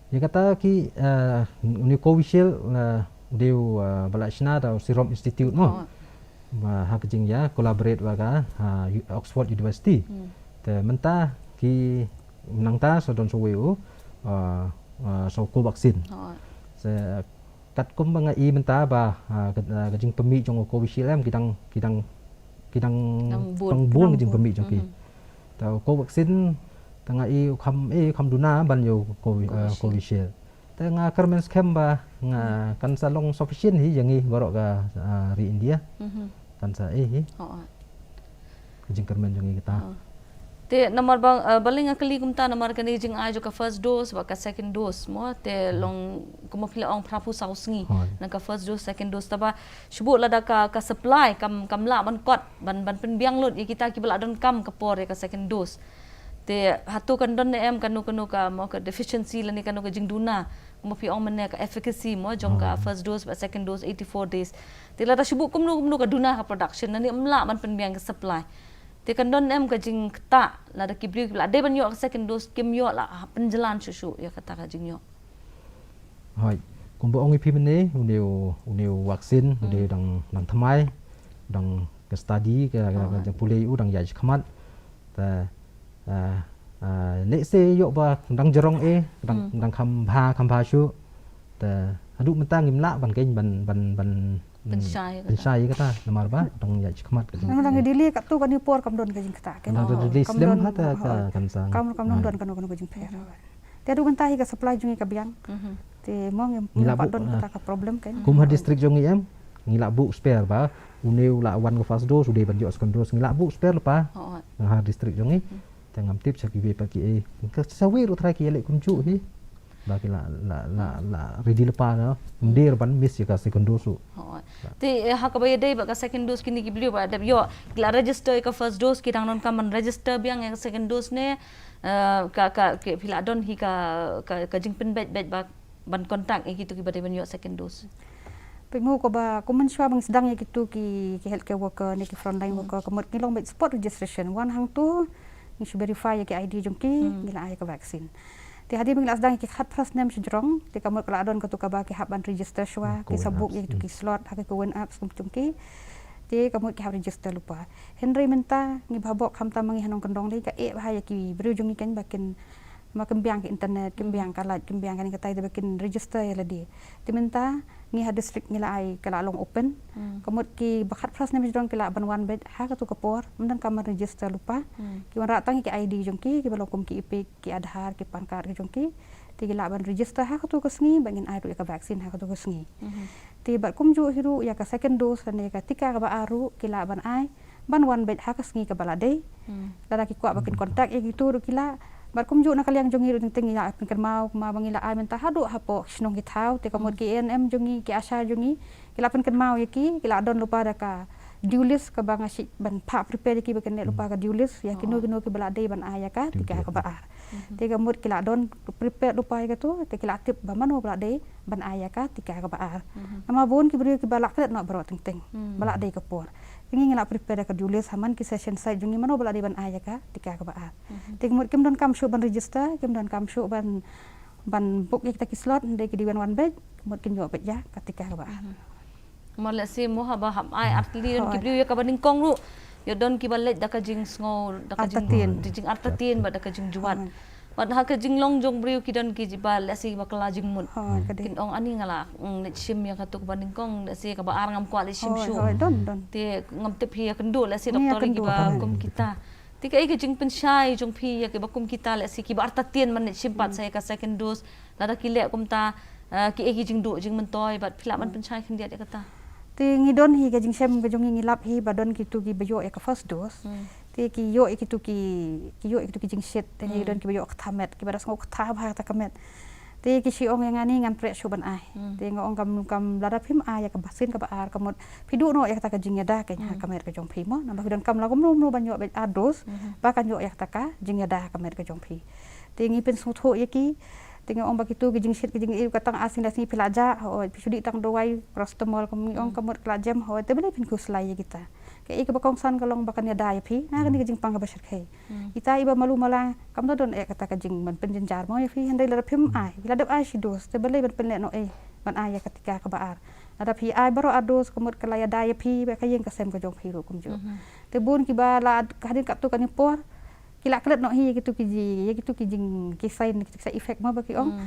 ïa kata ki, eh, une u Covishield, eh, u dei u, eh, ba la shna da u Serum Institute mo. Oh. Ba ha ka jingïa collaborate bad ka, ha, U-, Oxford University. Hmm. Te mynta ki nangta sa don sa wei u, eh, eh, sa u Covaxin. Oh. Sa katkum ba nga i mynta ba, ah, ka, ah, ka jingpynmih jong u Covishield em, ki dang, ki dang, ki dang, dang bun, dang bun ka jingpynmih jong ki. Mhm. Te u Covaxin, te nga i u kham, eh, kham duna ban ïa u Covi-, ah, Covishield. Covishield. Te nga kyrmen skhem ba nga, hmm, kan sa long sufficient hi ïa ngi baroh ka, ah, ri India. Mhm. Kan sa, eh, hi. Oh, oh. Ka jingkyrmen jong ngi kata. Oh. Te namar ba, eh, balei nga kylli kumta, namar kane ka jingai jong ka first dose bad ka second dose mo, te, hmm, long kumba phi la ong phraphew saw sngi. Hoi. Na ka first dose, second dose, te ba shu bud lada ka, ka supply kam, kam lah ban kot, ban, ban pynbiang lut ïa kita kiba la donkam ka por ïa ka second dose. Te hato kan don ne em kano kano ka mo ka deficiency lane kano ka jingduna, kumba phi ong mynne ka efficacy mo jong ka, hmm, first dose bad second dose eighty-four days. Te lada shu bud kumno kumno ka duna ka production, lane ym lah ban pynbiang ka supply. Te kan don em ka jingktah lada ki briew kiba la dei ban ïoh ka second dose kim ïoh lah, ha, pynjlan shuh shuh ïa kata ka jingïoh? Hoi, kumba ong ïa phi mynne, une u, une u vaccine, hmm, u dei u dang, dang thymmai, dang ka study, ka, ka, ka, oh, jingpule u dang ïaid shakhmat. Te, ah, ah, lehse ïoh ba dang jrong eh, dang, hmm, dang kham bha, kham bha shuh. Te haduh mynta ngim lah ban keiñ ban, ban, ban, hmm, pynshai kata. Pynshai kata, namar ba dang ïaid shakhmat ka jing. Dang, dang delay katto katne por kam don ka jingktah, dang, dang delay slem, oh, ha, te, oh, te kan sa, kam, kam, oh, don kano kano ka jingpher. Te haduh mynta hi ka supply jong ngi ka biang. Mhm. Te mo ngim, ngi lah pat don kata ka problem kan. Kum ha district jong ngi em, ngi lah buh spare ba une u la wan ka first dose, u dei ban ïoh second dose, ngi lah buh spare lypa. Oh, oh. Ha district jong ngi. Mhm. Te ngam tip sha kiwei pat ki ei. Ka sa wei ruh trai ki ïaleh kumjuh hi. Ba ki la, la, la, la ready lypa na. Hmm. Ym dei ban miss ïa ka second dose ruh. Hooid. Te, eh, ha kaba ïadei bad ka second dose kine ki briew ba dep ïoh, ki la register ïa ka first dose, ki dang donkam ban register biang ïa ka second dose ne, eh, ka, ka, ki, phi la don hi ka, ka, ka jingpynbeit beit ba ban contact ïa kito kiba dei ban ïoh second dose? Peit mo, kaba kum mynshuwa ba ngi sdang ïa kito ki, ki healthcare worker ne ki frontline, hmm, worker, ka mut ngi long beit spot registration. Wan hangto, ngi shu verify ïa ki I D jong ki, hmm, ngi la ai ïa ka vaccine. Te hadien ba ngi la sdang ïa ki khatphra snem sha jrong, te ka mut ka la don kato kaba ki hap ban register shuwa, hmm, ki sa book ïa kito, hmm, ki slot ha ki Cowin apps kum jong ki. Te ka mut ki hap register lypa. Hynrei mynta ngi bha bok khamtam ma ngi ha nongkyndong lei, ka eh bha ïa ki briew jong ngi keiñ ba kin, ma kim biang ka internet, kim, hmm, biang ka light, kim biang kane katai, te ba kin register ïa lade. Te mynta ngi ha district ngi la ai, ka la long open. Hmm. Ka mut kiba khatphra snem sha jrong ki lah ban wan beit ha kato ka por, ym donkam ban register lypa. Hmm. Ki wanrah tang ïa ki I D jong ki, kiba long kum ki EPIC, ki Aadhaar, ki PAN card ki jong ki. Te ki lah ban register ha kato ka sngi, ba ngin ai ruh ïa ka vaccine ha kato ka sngi. Mhm. Te bad kumjuh hi ruh ïa ka second dose lane ïa ka tika kaba ar ruh ki lah ban ai ban wan beit ha ka sngi kaba la dei. Hmm. Lada ki kwah ba kin contact ïa kito ruh ki lah. Bad kumjuh na ka liang jong ngi ruh teng teng ngi la pynkynmaw, kumba ngi la ai mynta haduh hapoh ki shnong ki thaw, te ka mut, hmm, ki A N M jong ngi, ki ASHA jong ngi, ki la pynkynmaw ïa ki, ki la don lypa da ka due list kaba nga shu ban phah prepare ïa ki ba kin leh lypa, hmm, ka due list ïa kino, oh, kino kiba la dei ban ai ïa ka tika kaba ar. Mhm. Te ka mut ki la don prepare lypa ïa kato, te ki la tip ba mano ba la dei ban ai ïa ka tika kaba ar. Mhm. Namar bun ki briew kiba la klet noh baroh teng teng, hmm, ba la dei ka por. Ngi ngi la prepare ka due list ha man ki session site jong ngi mano ba la dei ban ai ïa ka tika kaba ar. Te ka mut kim donkam shuh ban register, kim donkam shuh ban, ban book ïa kita ki slot, hynrei ki dei ban wan beit, ka mut kin ïoh beit ïa ka tika kaba ar. Namar lehse mo haba hap ai artylli don ki briew ïa kaba nyngkong ruh, ïoh don kiba leit da ka jingsngew, da ka jing, da jingartatien bad da ka jingjwat. Bad ha ka jinglong jong briew ki don kiba lehse ba kylla jingmut. Kin ong ani nga la leit shim ïa katu kaba nyngkong, lehse kaba ar ngam kwah leit shim shuh. Te ngam tip hi ïa kynduh lehse doktor ïa kiba kum kita. Te kaei ka jingpynshai jong phi ïa kiba kum kita, lehse kiba artatien ban leit shim pat sa ïa ka second dose, lada ki leh kumta, eh, kiei ki jingduh jingmyntoi bad phi lah ban pynshai khyndiat ïa kata? Te ngi don hi ka jingshem ka jong ngi, ngi lap hi ba don kitu kiba ïoh ïa ka first dose. Te ki ïoh ïa kitu ki, ki ïoh ïa kitu ki jingshit, te ngi don kiba ïoh kata met, kiba da sngew kata bha kata ka met. Te ki shu ong ïa nga ni ngan treh shuh ban ai. Te nga ong kam, kam, lada phim ai ïa ka vaccine kaba ar ka mut phi duh noh ïa kata ka jingïada ka, ha ka met ka jong phi mo. Namar phi donkam la kumno kumno ban ïoh beit ar dose ba kan ïoh ïa kata ka jingïada ka met ka jong phi. Te ngi pynsngewthuh ïa ki. Te nga ong ba kitu ki jingshit ki jingïoh ka tang ar sngi da sngi phi la jah, hooid, phi shu dih tang dawai paracetamol, kum ngi ong ka mut ka la jem, hooid, te balei phin khuslai ïa kita? Kaei kaba kongsan ka long ba kan ïada ïa phi na kane ka jingpang kaba shyrkhei. Kita iba malu mala kam da don eh kata ka jingpynjynjar mo ïa phi, hynrei lada phim ai, phi la dep ai shi dose, te balei ban pynleh noh ei ban ai ïa ka tika kaba ar? Lada phi ai baroh ar dose ka mut ka la ïada ïa phi bad ka ïing ka sem ka jong phi ruh kumjuh. Te bun kiba la hadien katto katne por ki la klet noh hi ïa kitu ki ji, ïa kitu ki jing, ki sign, ki side effect mo ba ki ong.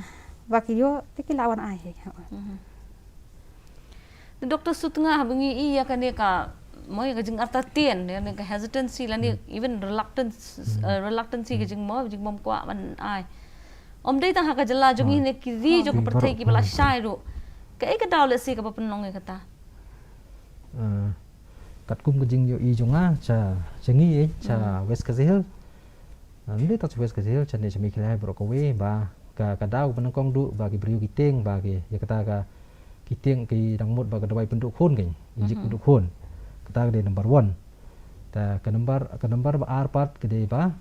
Ba ki ïoh, te ki la wan ai hi. Te Doctor Sutnga, haba ngi ïohi ïa kane ka, mo, ïa ka jingartatien, ïa kane ka hesitancy lane even reluctance, eh, reluctancy ka jingmo, jingbym kwah ban ai. Ym dei tang ha ka jylla jong ngi, ne ki ri jong ka pyrthei kiba la shai ruh. Kaei ka daw lehse kaba pynlong ïa kata? Eh, katkum ka jingïohi jong nga sha, sha ngi, eh, sha West Khasi Hills. Ah, ym dei tang sha West Khasi Hills, sha ne sha Meghalaya baroh kawei ba ka, ka daw ba nyngkong duh ba ki briew ki tieng ba ki, ïa kata ka, ki tieng ki dang mut ba ka dawai pynduh khun, ki injek pynduh khun. Kata ka dei number one. Ta ka number, ka number ba ar pat ka dei ba,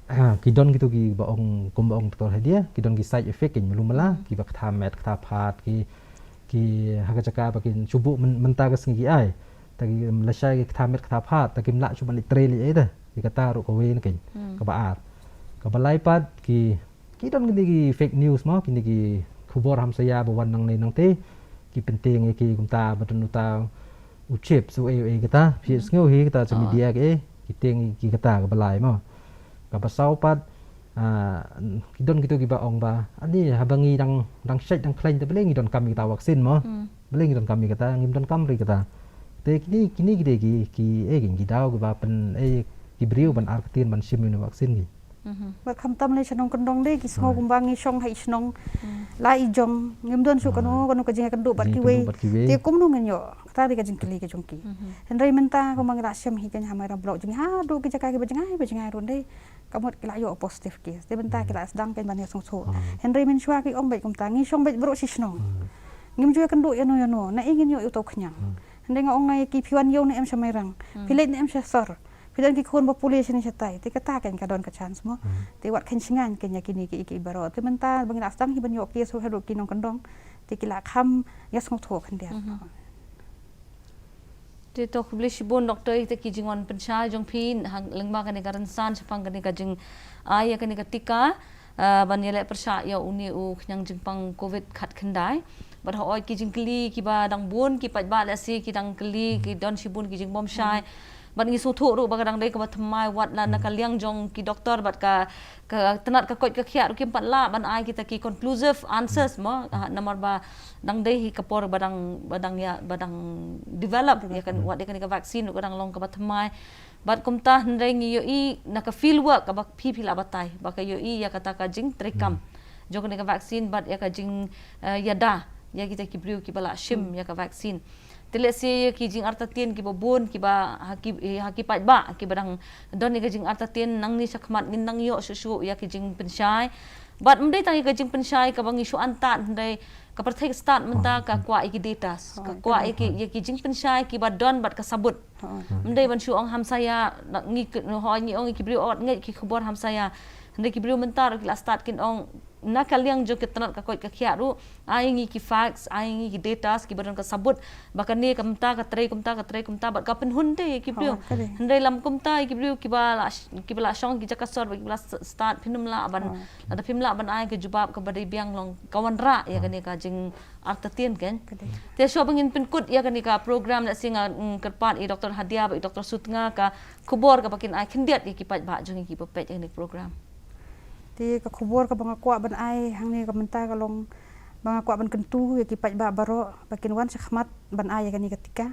ah, ki don kitu kiba ong, kumba ong Doctor Hadia, ki don ki side effect, ki malu mala, kiba ktha met, ktha phad, ki, ki ha ka jaka ba kin shu buh myn-, mynta ka sngi ki ai. Ta ki lashai ki ktha met ktha phad, ta kim lah shuh ban leit trei lei ei ta. Ki kata ruh kawei na kein, kaba ar. Kaba lai pat ki, ki don kine ki fake news mo, kine ki khubor hamsaïa ba wan nangne nangte. Ki pyntieng ïa ki kumta ba don uta u chip, u ei u ei kata, phi sngew hi kata sha media ki ei, ki tieng ki kata, kaba lai mo. Kaba saw pat, ah, ki don kitu kiba ong ba, ani haba ngi dang, dang shait dang khlaiñ te balei ngi donkam ïa kata vaccine mo. Balei ngi donkam ïa kata, ngim donkam ruh ïa kata. Te kine, kine ki dei ki, ki, eh, ki, ki daw kiba pyn, eh, ki briew ban artatien ban shim ïa une u vaccine ki. Bad khamtam lei sha nongkyndong de ki sngew kumba ngi shong ha i shnong la i jong, ngim don shuh kano kano ka jingïakynduh bad kiwei. Te kumno ngin ïoh? Kata dei ka jingkylli ka jong ki. Hynrei mynta kumba ngi la shem hi kein ha Mairang block jong ngi haduh ki jaka kiba jngai ba jngai ruh de, ka mut ki la ïoh positive case. Te mynta ki la sdang kein ban ïasngewthuh. Hynrei mynshuwa ki ong beit kumta, ngi shong beit baroh shi shnong. Ngim ju ïakynduh ïano ïano, naei ngin ïoh ïa uta u khñiang. Hynrei nga ong ïa ki, phi wan ïew ne em sha Mairang, phi leit ne em sha sor, phi don ki khun ba pule shane shatai, te kata kein ka don ka chance mo. Te wat khein shngaiñ kein ïa kine ki, ki baroh. Te mynta ba ngi la sdang hi ban ïoh case ruh haduh ki nongkyndong, te ki la kham ïasngewthuh khyndiat. Te to khublei shibun Doctor ïa kita ki jingwan pynshai jong phi ha lyngba kane ka rynsan shaphang kane ka jingai ïa kane ka tika, ah, ban ïaleh pyrshah ïa une u khñiang jingpang covid khatkhyndai. Bad hooid ki jingkylli kiba dang bun ki paidbah lehse ki dang kylli, ki don shibun ki jingbymshai. Bad ngi sngewthuh ruh ba ka dang dei kaba thymmai wat la na ka liang jong ki doktor bad ka, ka tnat ka koit ka khiah ruh kim pat lah ban ai kita ki conclusive answers mo. Ah, namar ba dang dei hi ka por ba dang, ba dang ïa, ba dang develop ïa ka, wat ïa kane ka vaccine ruh ka dang long kaba thymmai. Bad kumta hynrei ngi ïohi na ka field work kaba phi phi la batai ba ka ïohi ïa kata ka jingtreikam jong kane ka vaccine bad ïa ka jing, eh, ïada ïa kita ki briew kiba la shim ïa ka vaccine. Te lehse ïa ki jingartatien kiba bun kiba ha ki, eh, ha ki paidbah kiba dang don ïa ka jingartatien, nangne shakhmat ngin nang ïoh shuh shuh ïa ki jingpynshai. Bad ym dei tang ïa ka jingpynshai kaba ngi shu antad hynrei ka pyrthei ka stad mynta ka kwah ïa ki data, ka kwah ïa ki, ïa ki jingpynshai kiba don bad ka sabut. Ym dei ban shu ong hamsaïa, ngi, hooid ngi ong ïa ki briew ot ngeit ki khubor hamsaïa. Hynrei ki briew mynta ruh ki la start kin ong, na ka liang jong ki tnat ka koit ka khiah ruh, ai ngi ki facts, ai ngi ki data, ki ba don ka sabut ba kane ka mynta ka trei kumta, ka trei kumta, bad ka pynhun te ïa ki briew. Hynrei lam kumta ïa ki briew ki ba la, ki ba la shong ki jaka sor, ba ki ba la start, phim lah ban, lada phim lah ban ai ka jubab ka ba dei biang, long ka wanrah ïa kane ka jing artatien, kan? Te shuwa ba ngin pynkut ïa kane ka program, la sngi nga, mm, kyrpad ïa Doctor Hadia bad ïa Doctor Sutnga ka khubor ka ba kin ai khyndiat ïa ki paidbah jong ngi ki ba peit ïa kane ka program. Te ka khubor ka ba nga kwah ban ai hangne ka mynta ka long ba nga kwah ban kyntu ïa ki paidbah baroh ba kin wan shakhmat ban ai ïa kane ka tika.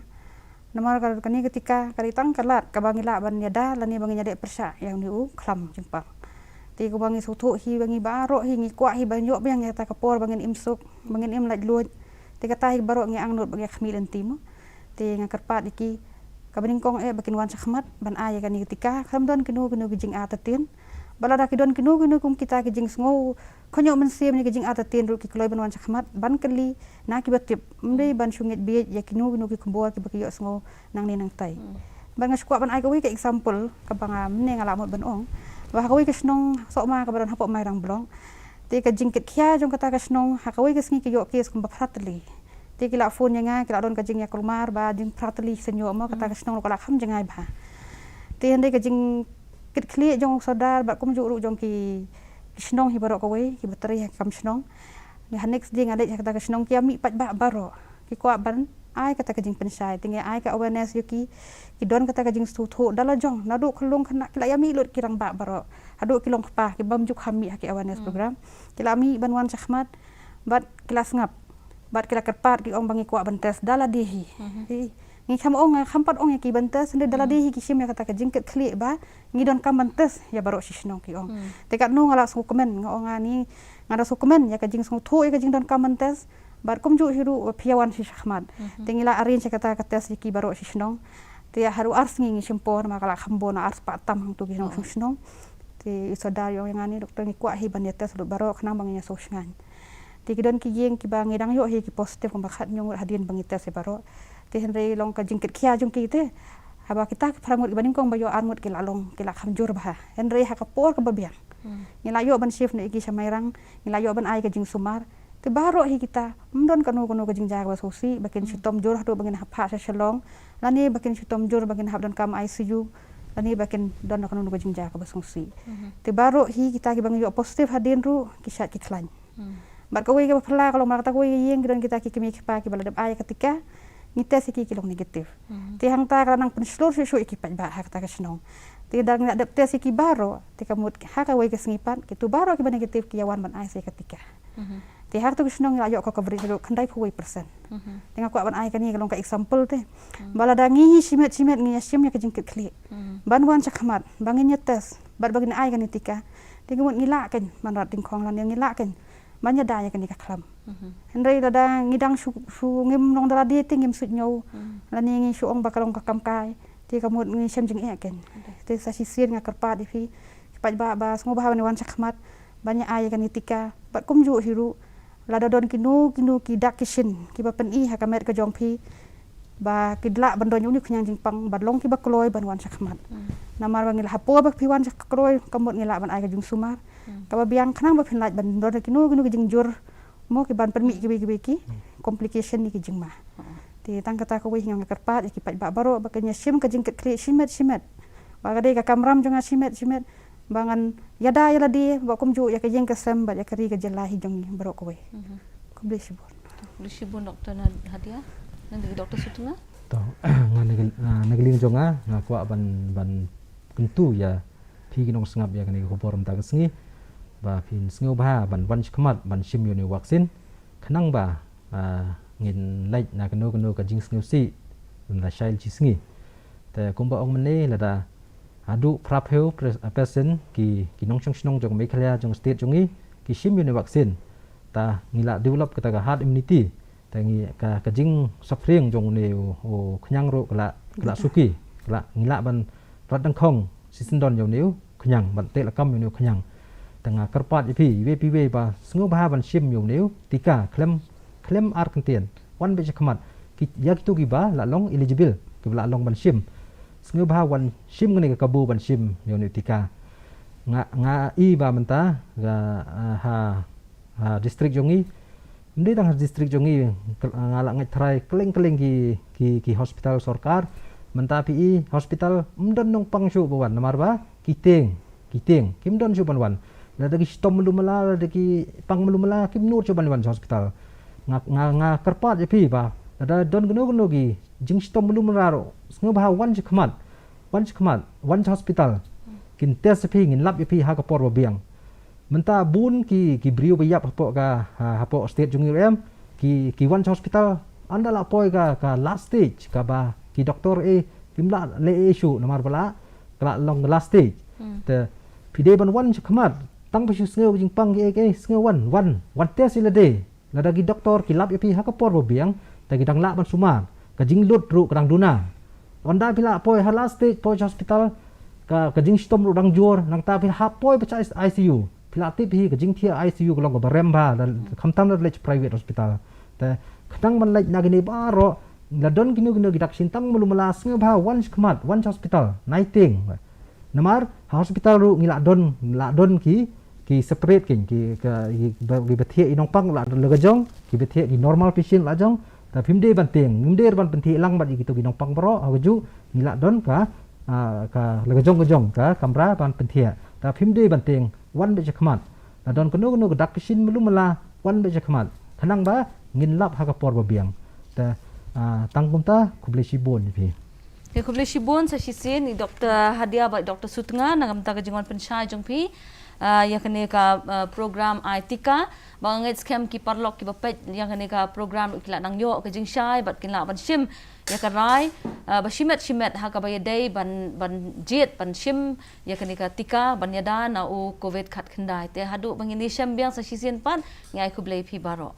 Namar ka, kane ka tika ka dei tang ka lad ka ba ngi lah ban ïada lane ba ngin ïaleh pyrshah ïa une u khlam jingpang. Te ka ba ngi sngewthuh hi ba ngi baroh hi ngi kwah hi ban ïoh biang ïa kata ka por ba ngin im suk, ba ngin im laitluid. Te kata hi baroh ngi angnud ba ngi khmih lynti mo. Te nga kyrpad ïa ki ka ba nyngkong eh ba kin wan shakhmat ban ai ïa kane ka tika, khlem don kino kino ki jingartatien. Ba lada ki don kino kino kum kita ki jingsngew khynñiuh mynsiem ne ki jingartatien ruh ki kloi ban wan shakhmat ban kylli na ki ba tip, ym dei ban shu ngeit bieit ïa kino kino ki khubor ki ba ki ïohsngew nangne nangtai. Bad nga shu kwah ban ai kawei ka example ka ba nga mynne nga lah mut ban ong ba ha kawei ka shnong Sohma ka ba don hapoh Mairang Block. Te ka jingkitkhia jong kata ka shnong ha kawei ka sngi ka ïoh case kum ba phra tylli. Te ki la phone ïa nga, ki la don ka jingïakulmar ba jing phra tylli shen ïoh mo, kata ka shnong ruh ka la kham jngai bha. Te hynrei ka jingkitkhlieh jong u sordar bad kumjuh ruh jong ki, ki shnong hi baroh kawei ki ba trei ha ka kam shnong. Ngi ha next day nga leit ha kata ka shnong, ki ïa mih paidbah baroh, ki kwah ban ai kata ka jingpynshai. Te ngi ai ka awareness ïa ki, ki don kata ka jingsngewthuh da la jong naduh khyllung khynnah ki la ïa mih lut ki rangbah baroh, haduh ki long kpa ki bym ju kham mih ha ki awareness program, ki la mih ban wan shakhmat bad ki la sngap bad ki la kyrpad, ki ong ba ngi kwah ban test da lade hi. Hi, ngi kham ong, kham pat ong ïa ki ban test, hynrei da lade hi ki shim ïa kata ka jingkitkhlieh ba ngi donkam ban test ïa baroh shi shnong, ki ong. Te katno nga la sngewkmen, nga ong ani nga da sngewkmen ïa ka jingsngewthuh ïa ka jingdonkam ban test. Bad kumjuh hi ruh phi ïa wan shi shakhmat. Te ngi la arrange ïa kata ka test ïa ki baroh shi shnong. Te haduh ar sngi ngi shim por, ma ka la kham bun, ar spah tam hangtu ki nongshong shnong. Te i sordar i ong ïa nga ni, doktor, ngi kwah hi ban ïa test lut baroh khnang ba ngin ïa sngewshngaiñ. Te ki don ki ïing ki ba ngi dang ïoh hi ki positive kumba khatñiew ngut hadien ba ngi test ïa baroh. Te hynrei long ka jingkitkhia jong ki te, haba kita ki phra ngut ki ba nyngkong ba ïoh ar ngut ki la long, ki la kham jur bha. Hynrei ha ka por ka ba biang ngi la ïoh ban shift noh ïa ki sha Mairang, ngi la ïoh ban ai ka jingsumar. Te baroh hi kita, ym don kano kano ka jingjia ka ba sngewsih ba kin shitom jur haduh ba ngin hap phah sha Shillong, lane ba kin shitom jur ba ngin hap donkam I C U, lane ba kin don kano kano ka jingjia ka ba sngewsih. Te baroh hi kita ki ba ngi ïoh positive hadien ruh ki shait ki khlaiñ. Bad kawei ka ba phylla ka long, ma kata kawei ka ïing ki don kita ki kmie ki kpa ki ba la dep ai ka tika, ngi test ïa ki, ki long negative. Te hangta ka la nang pynshlur shuh shuh ïa ki paidbah ha kata ka shnong. Te da ngi la dep test ïa ki baroh, te ka mut ha kawei ka sngi pat kitu baroh ki ba negative ki ïa wan ban ai sa ïa ka tika. Te ha katu ka shnong ngi la ïoh ka coverage haduh khyndaiphew wei percent. Te nga kwah ban ai kane ka long ka example te, ba lada ngi hi shimet shimet ngi ïa shim ïa ka jingkitkhlieh ban wan shakhmat ba ngin ïa test bad ba ngin ai kane tika, te ka mut ngi lah kein ban rat dyngkhong lane ngi lah kein ban ïada ïa kane ka khlam. Hynrei lada ngi dang shu, shu ngim long da lade te ngim suidñiew, lane ngi shu ong ba ka long ka kam kai, te ka mut ngi shem jingeh kein. Te sa shisien nga kyrpad ïa phi ki paidbah ba sngewbha ban wan shakhmat ban ïa ai ïa kane tika. Bad kumjuh hi ruh, lada don kino kino ki dak ki shin ki ba pyni ha ka met ka jong phi ba ki lah ban don ïa une u khñiang jingpang, ba long ki ba kloi ban wan shakhmat. Namar ba ngi lah, ha por ba phi wan sha kloi ka mut ngi lah ban ai ka jingsumar ka ba biang khnang ba phin lait ban don kino kino ki jingjur mo, ki ban pynmih kiwei kiwei ki complication ne ki jingma. Te tang kata kawei hi nga kyrpad ïa ki paidbah baroh ba kin ïa shim ka jingkitkhlieh shimet shimet. Ba ka dei ka kamram jong nga shimet shimet ba ngan ïada ïa lade bad kumjuh ïa ka ïing ka sem bad ïa ka ri ka jylla hi jong ngi baroh kawei. Khublei shibun. Khublei shibun Doktor Hadia. Ngan ïa Doktor Sutnga. To, nga na ka, na ka liang jong nga, nga kwah ban, ban kyntu ïa phi ki nongsngap ïa kane ka khubor mynta ka sngi ba phin sngewbha ban wan shakhmat ban shim ïa une u vaccine khnang ba, ah, ngin lait na kano kano ka jingsngewsih mynta shai shi sngi. Te kumba ong mynne, lada haduh phraphew percent ki, ki nongshong shnong jong Meghalaya, jong state jong ngi, ki shim ïa une u vaccine, ta ngi la develop kata ka herd immunity. Te ngi ka, ka jingsuffering jong une u, u khñiang ruh ka la, ka la suki, ka la, ngi lah ban rat dyngkhong shisyndon ïa une u khñiang, ban teh lakam ïa une u khñiang. Te nga kyrpad ïa phi iwei pa iwei ba sngewbha ban shim ïa une u tika khlem, khlem ar kyntien. Wan beit shakhmat. Ki, ïa kito ki ba la long eligible, ki ba la long ban shim, sngewbha wan shim kane ka kabu ban shim ïa une u tika. Nga nga i ba mynta ha ha district jong i, mdei tang ha district jong i, nga la ngeit trai keleng keleng ki ki ki hospital sorkar. Mynta phi i hospital mdon nongpang shuh ba wan namar ba ki tieng ki tieng kim don shuh ban wan. Lada ki shitom mlu mala, lada ki pang mlu mala, kim nud shuh ban wan sha hospital. Nga nga nga kyrpad ïa phi ba lada don kano kano ki jingshitom mlu mala ruh, sngewbha wan sha khmat, wan sha khmat, wan sha hospital. Kin test ïa phi, ngin lap ïa phi ha ka por ba biang. Mynta bun ki ki briew ba ïap hapoh ka ha, hapoh state jong i ruh em, ki ki wan sha hospital ynda la poi ka ka last stage, kaba ki doktor eh kim lah leh eh shuh namar ba la ka la long last stage. Te phi dei ban wan sha khmat, tang ba shu sngew jingpang ki eh ki eh, sngew wan wan wan test ïa lade. Lada ki doktor ki lap ïa phi ha ka por ba biang, te ki dang lah ban sumar. Ka jinglut ruh ka dang duna. Ynda phi la poi ha last stage, poi sha hospital, ka ka jingshitom ruh dang jur, nangta phi la hap poi beit sha I C U. Phi la tip hi ka jingthiah I C U ka long kaba rem bha, lada khamtam lada leit private hospital. Te khnang ban leit na kine baroh, la don kino kino ki dak shin tang mlu mala, sngewbha wan sha khmat, wan sha hospital, nai tieng. Namar ha hospital ruh ngi la don, la don ki ki separate ki ki ka ki ba thiah i nongpang, la don la ka jong ki ba thiah ki normal patient la jong. Ta phim dei ban tieng, phim dei ban pynthiah lang bad ïa kito ki nongpang baroh, ha ka juh ngi la don ka ka la ka jong ka jong ka kamra ban pynthiah. Ta phim dei ban tieng, wan beit sha khmat. La don kano kano ka dak ka shin mlu mala, wan beit sha khmat. Khnang ba ngin lap ha ka por ba biang. Ta tang kumta, khublei shibun ïa phi. Khublei shibun sa shisien i Doktor Hadia bad Doktor Sutnga na ka bynta ka jingwan pynshai jong phi ïa kane ka program ai tika. Ba nga ngeit skhem ki paralok kiba peit ïa kane ka program ki la nang ïoh ka jingshai bad kin lah ban shim ïa ka rai ba shimet shimet ha kaba ïadei ban ban jied ban shim ïa kane ka tika ban ïada na u covid khatkhyndai. Te haduh ba ngin ïashem biang sa shisien pat, nga ai khublei phi baroh.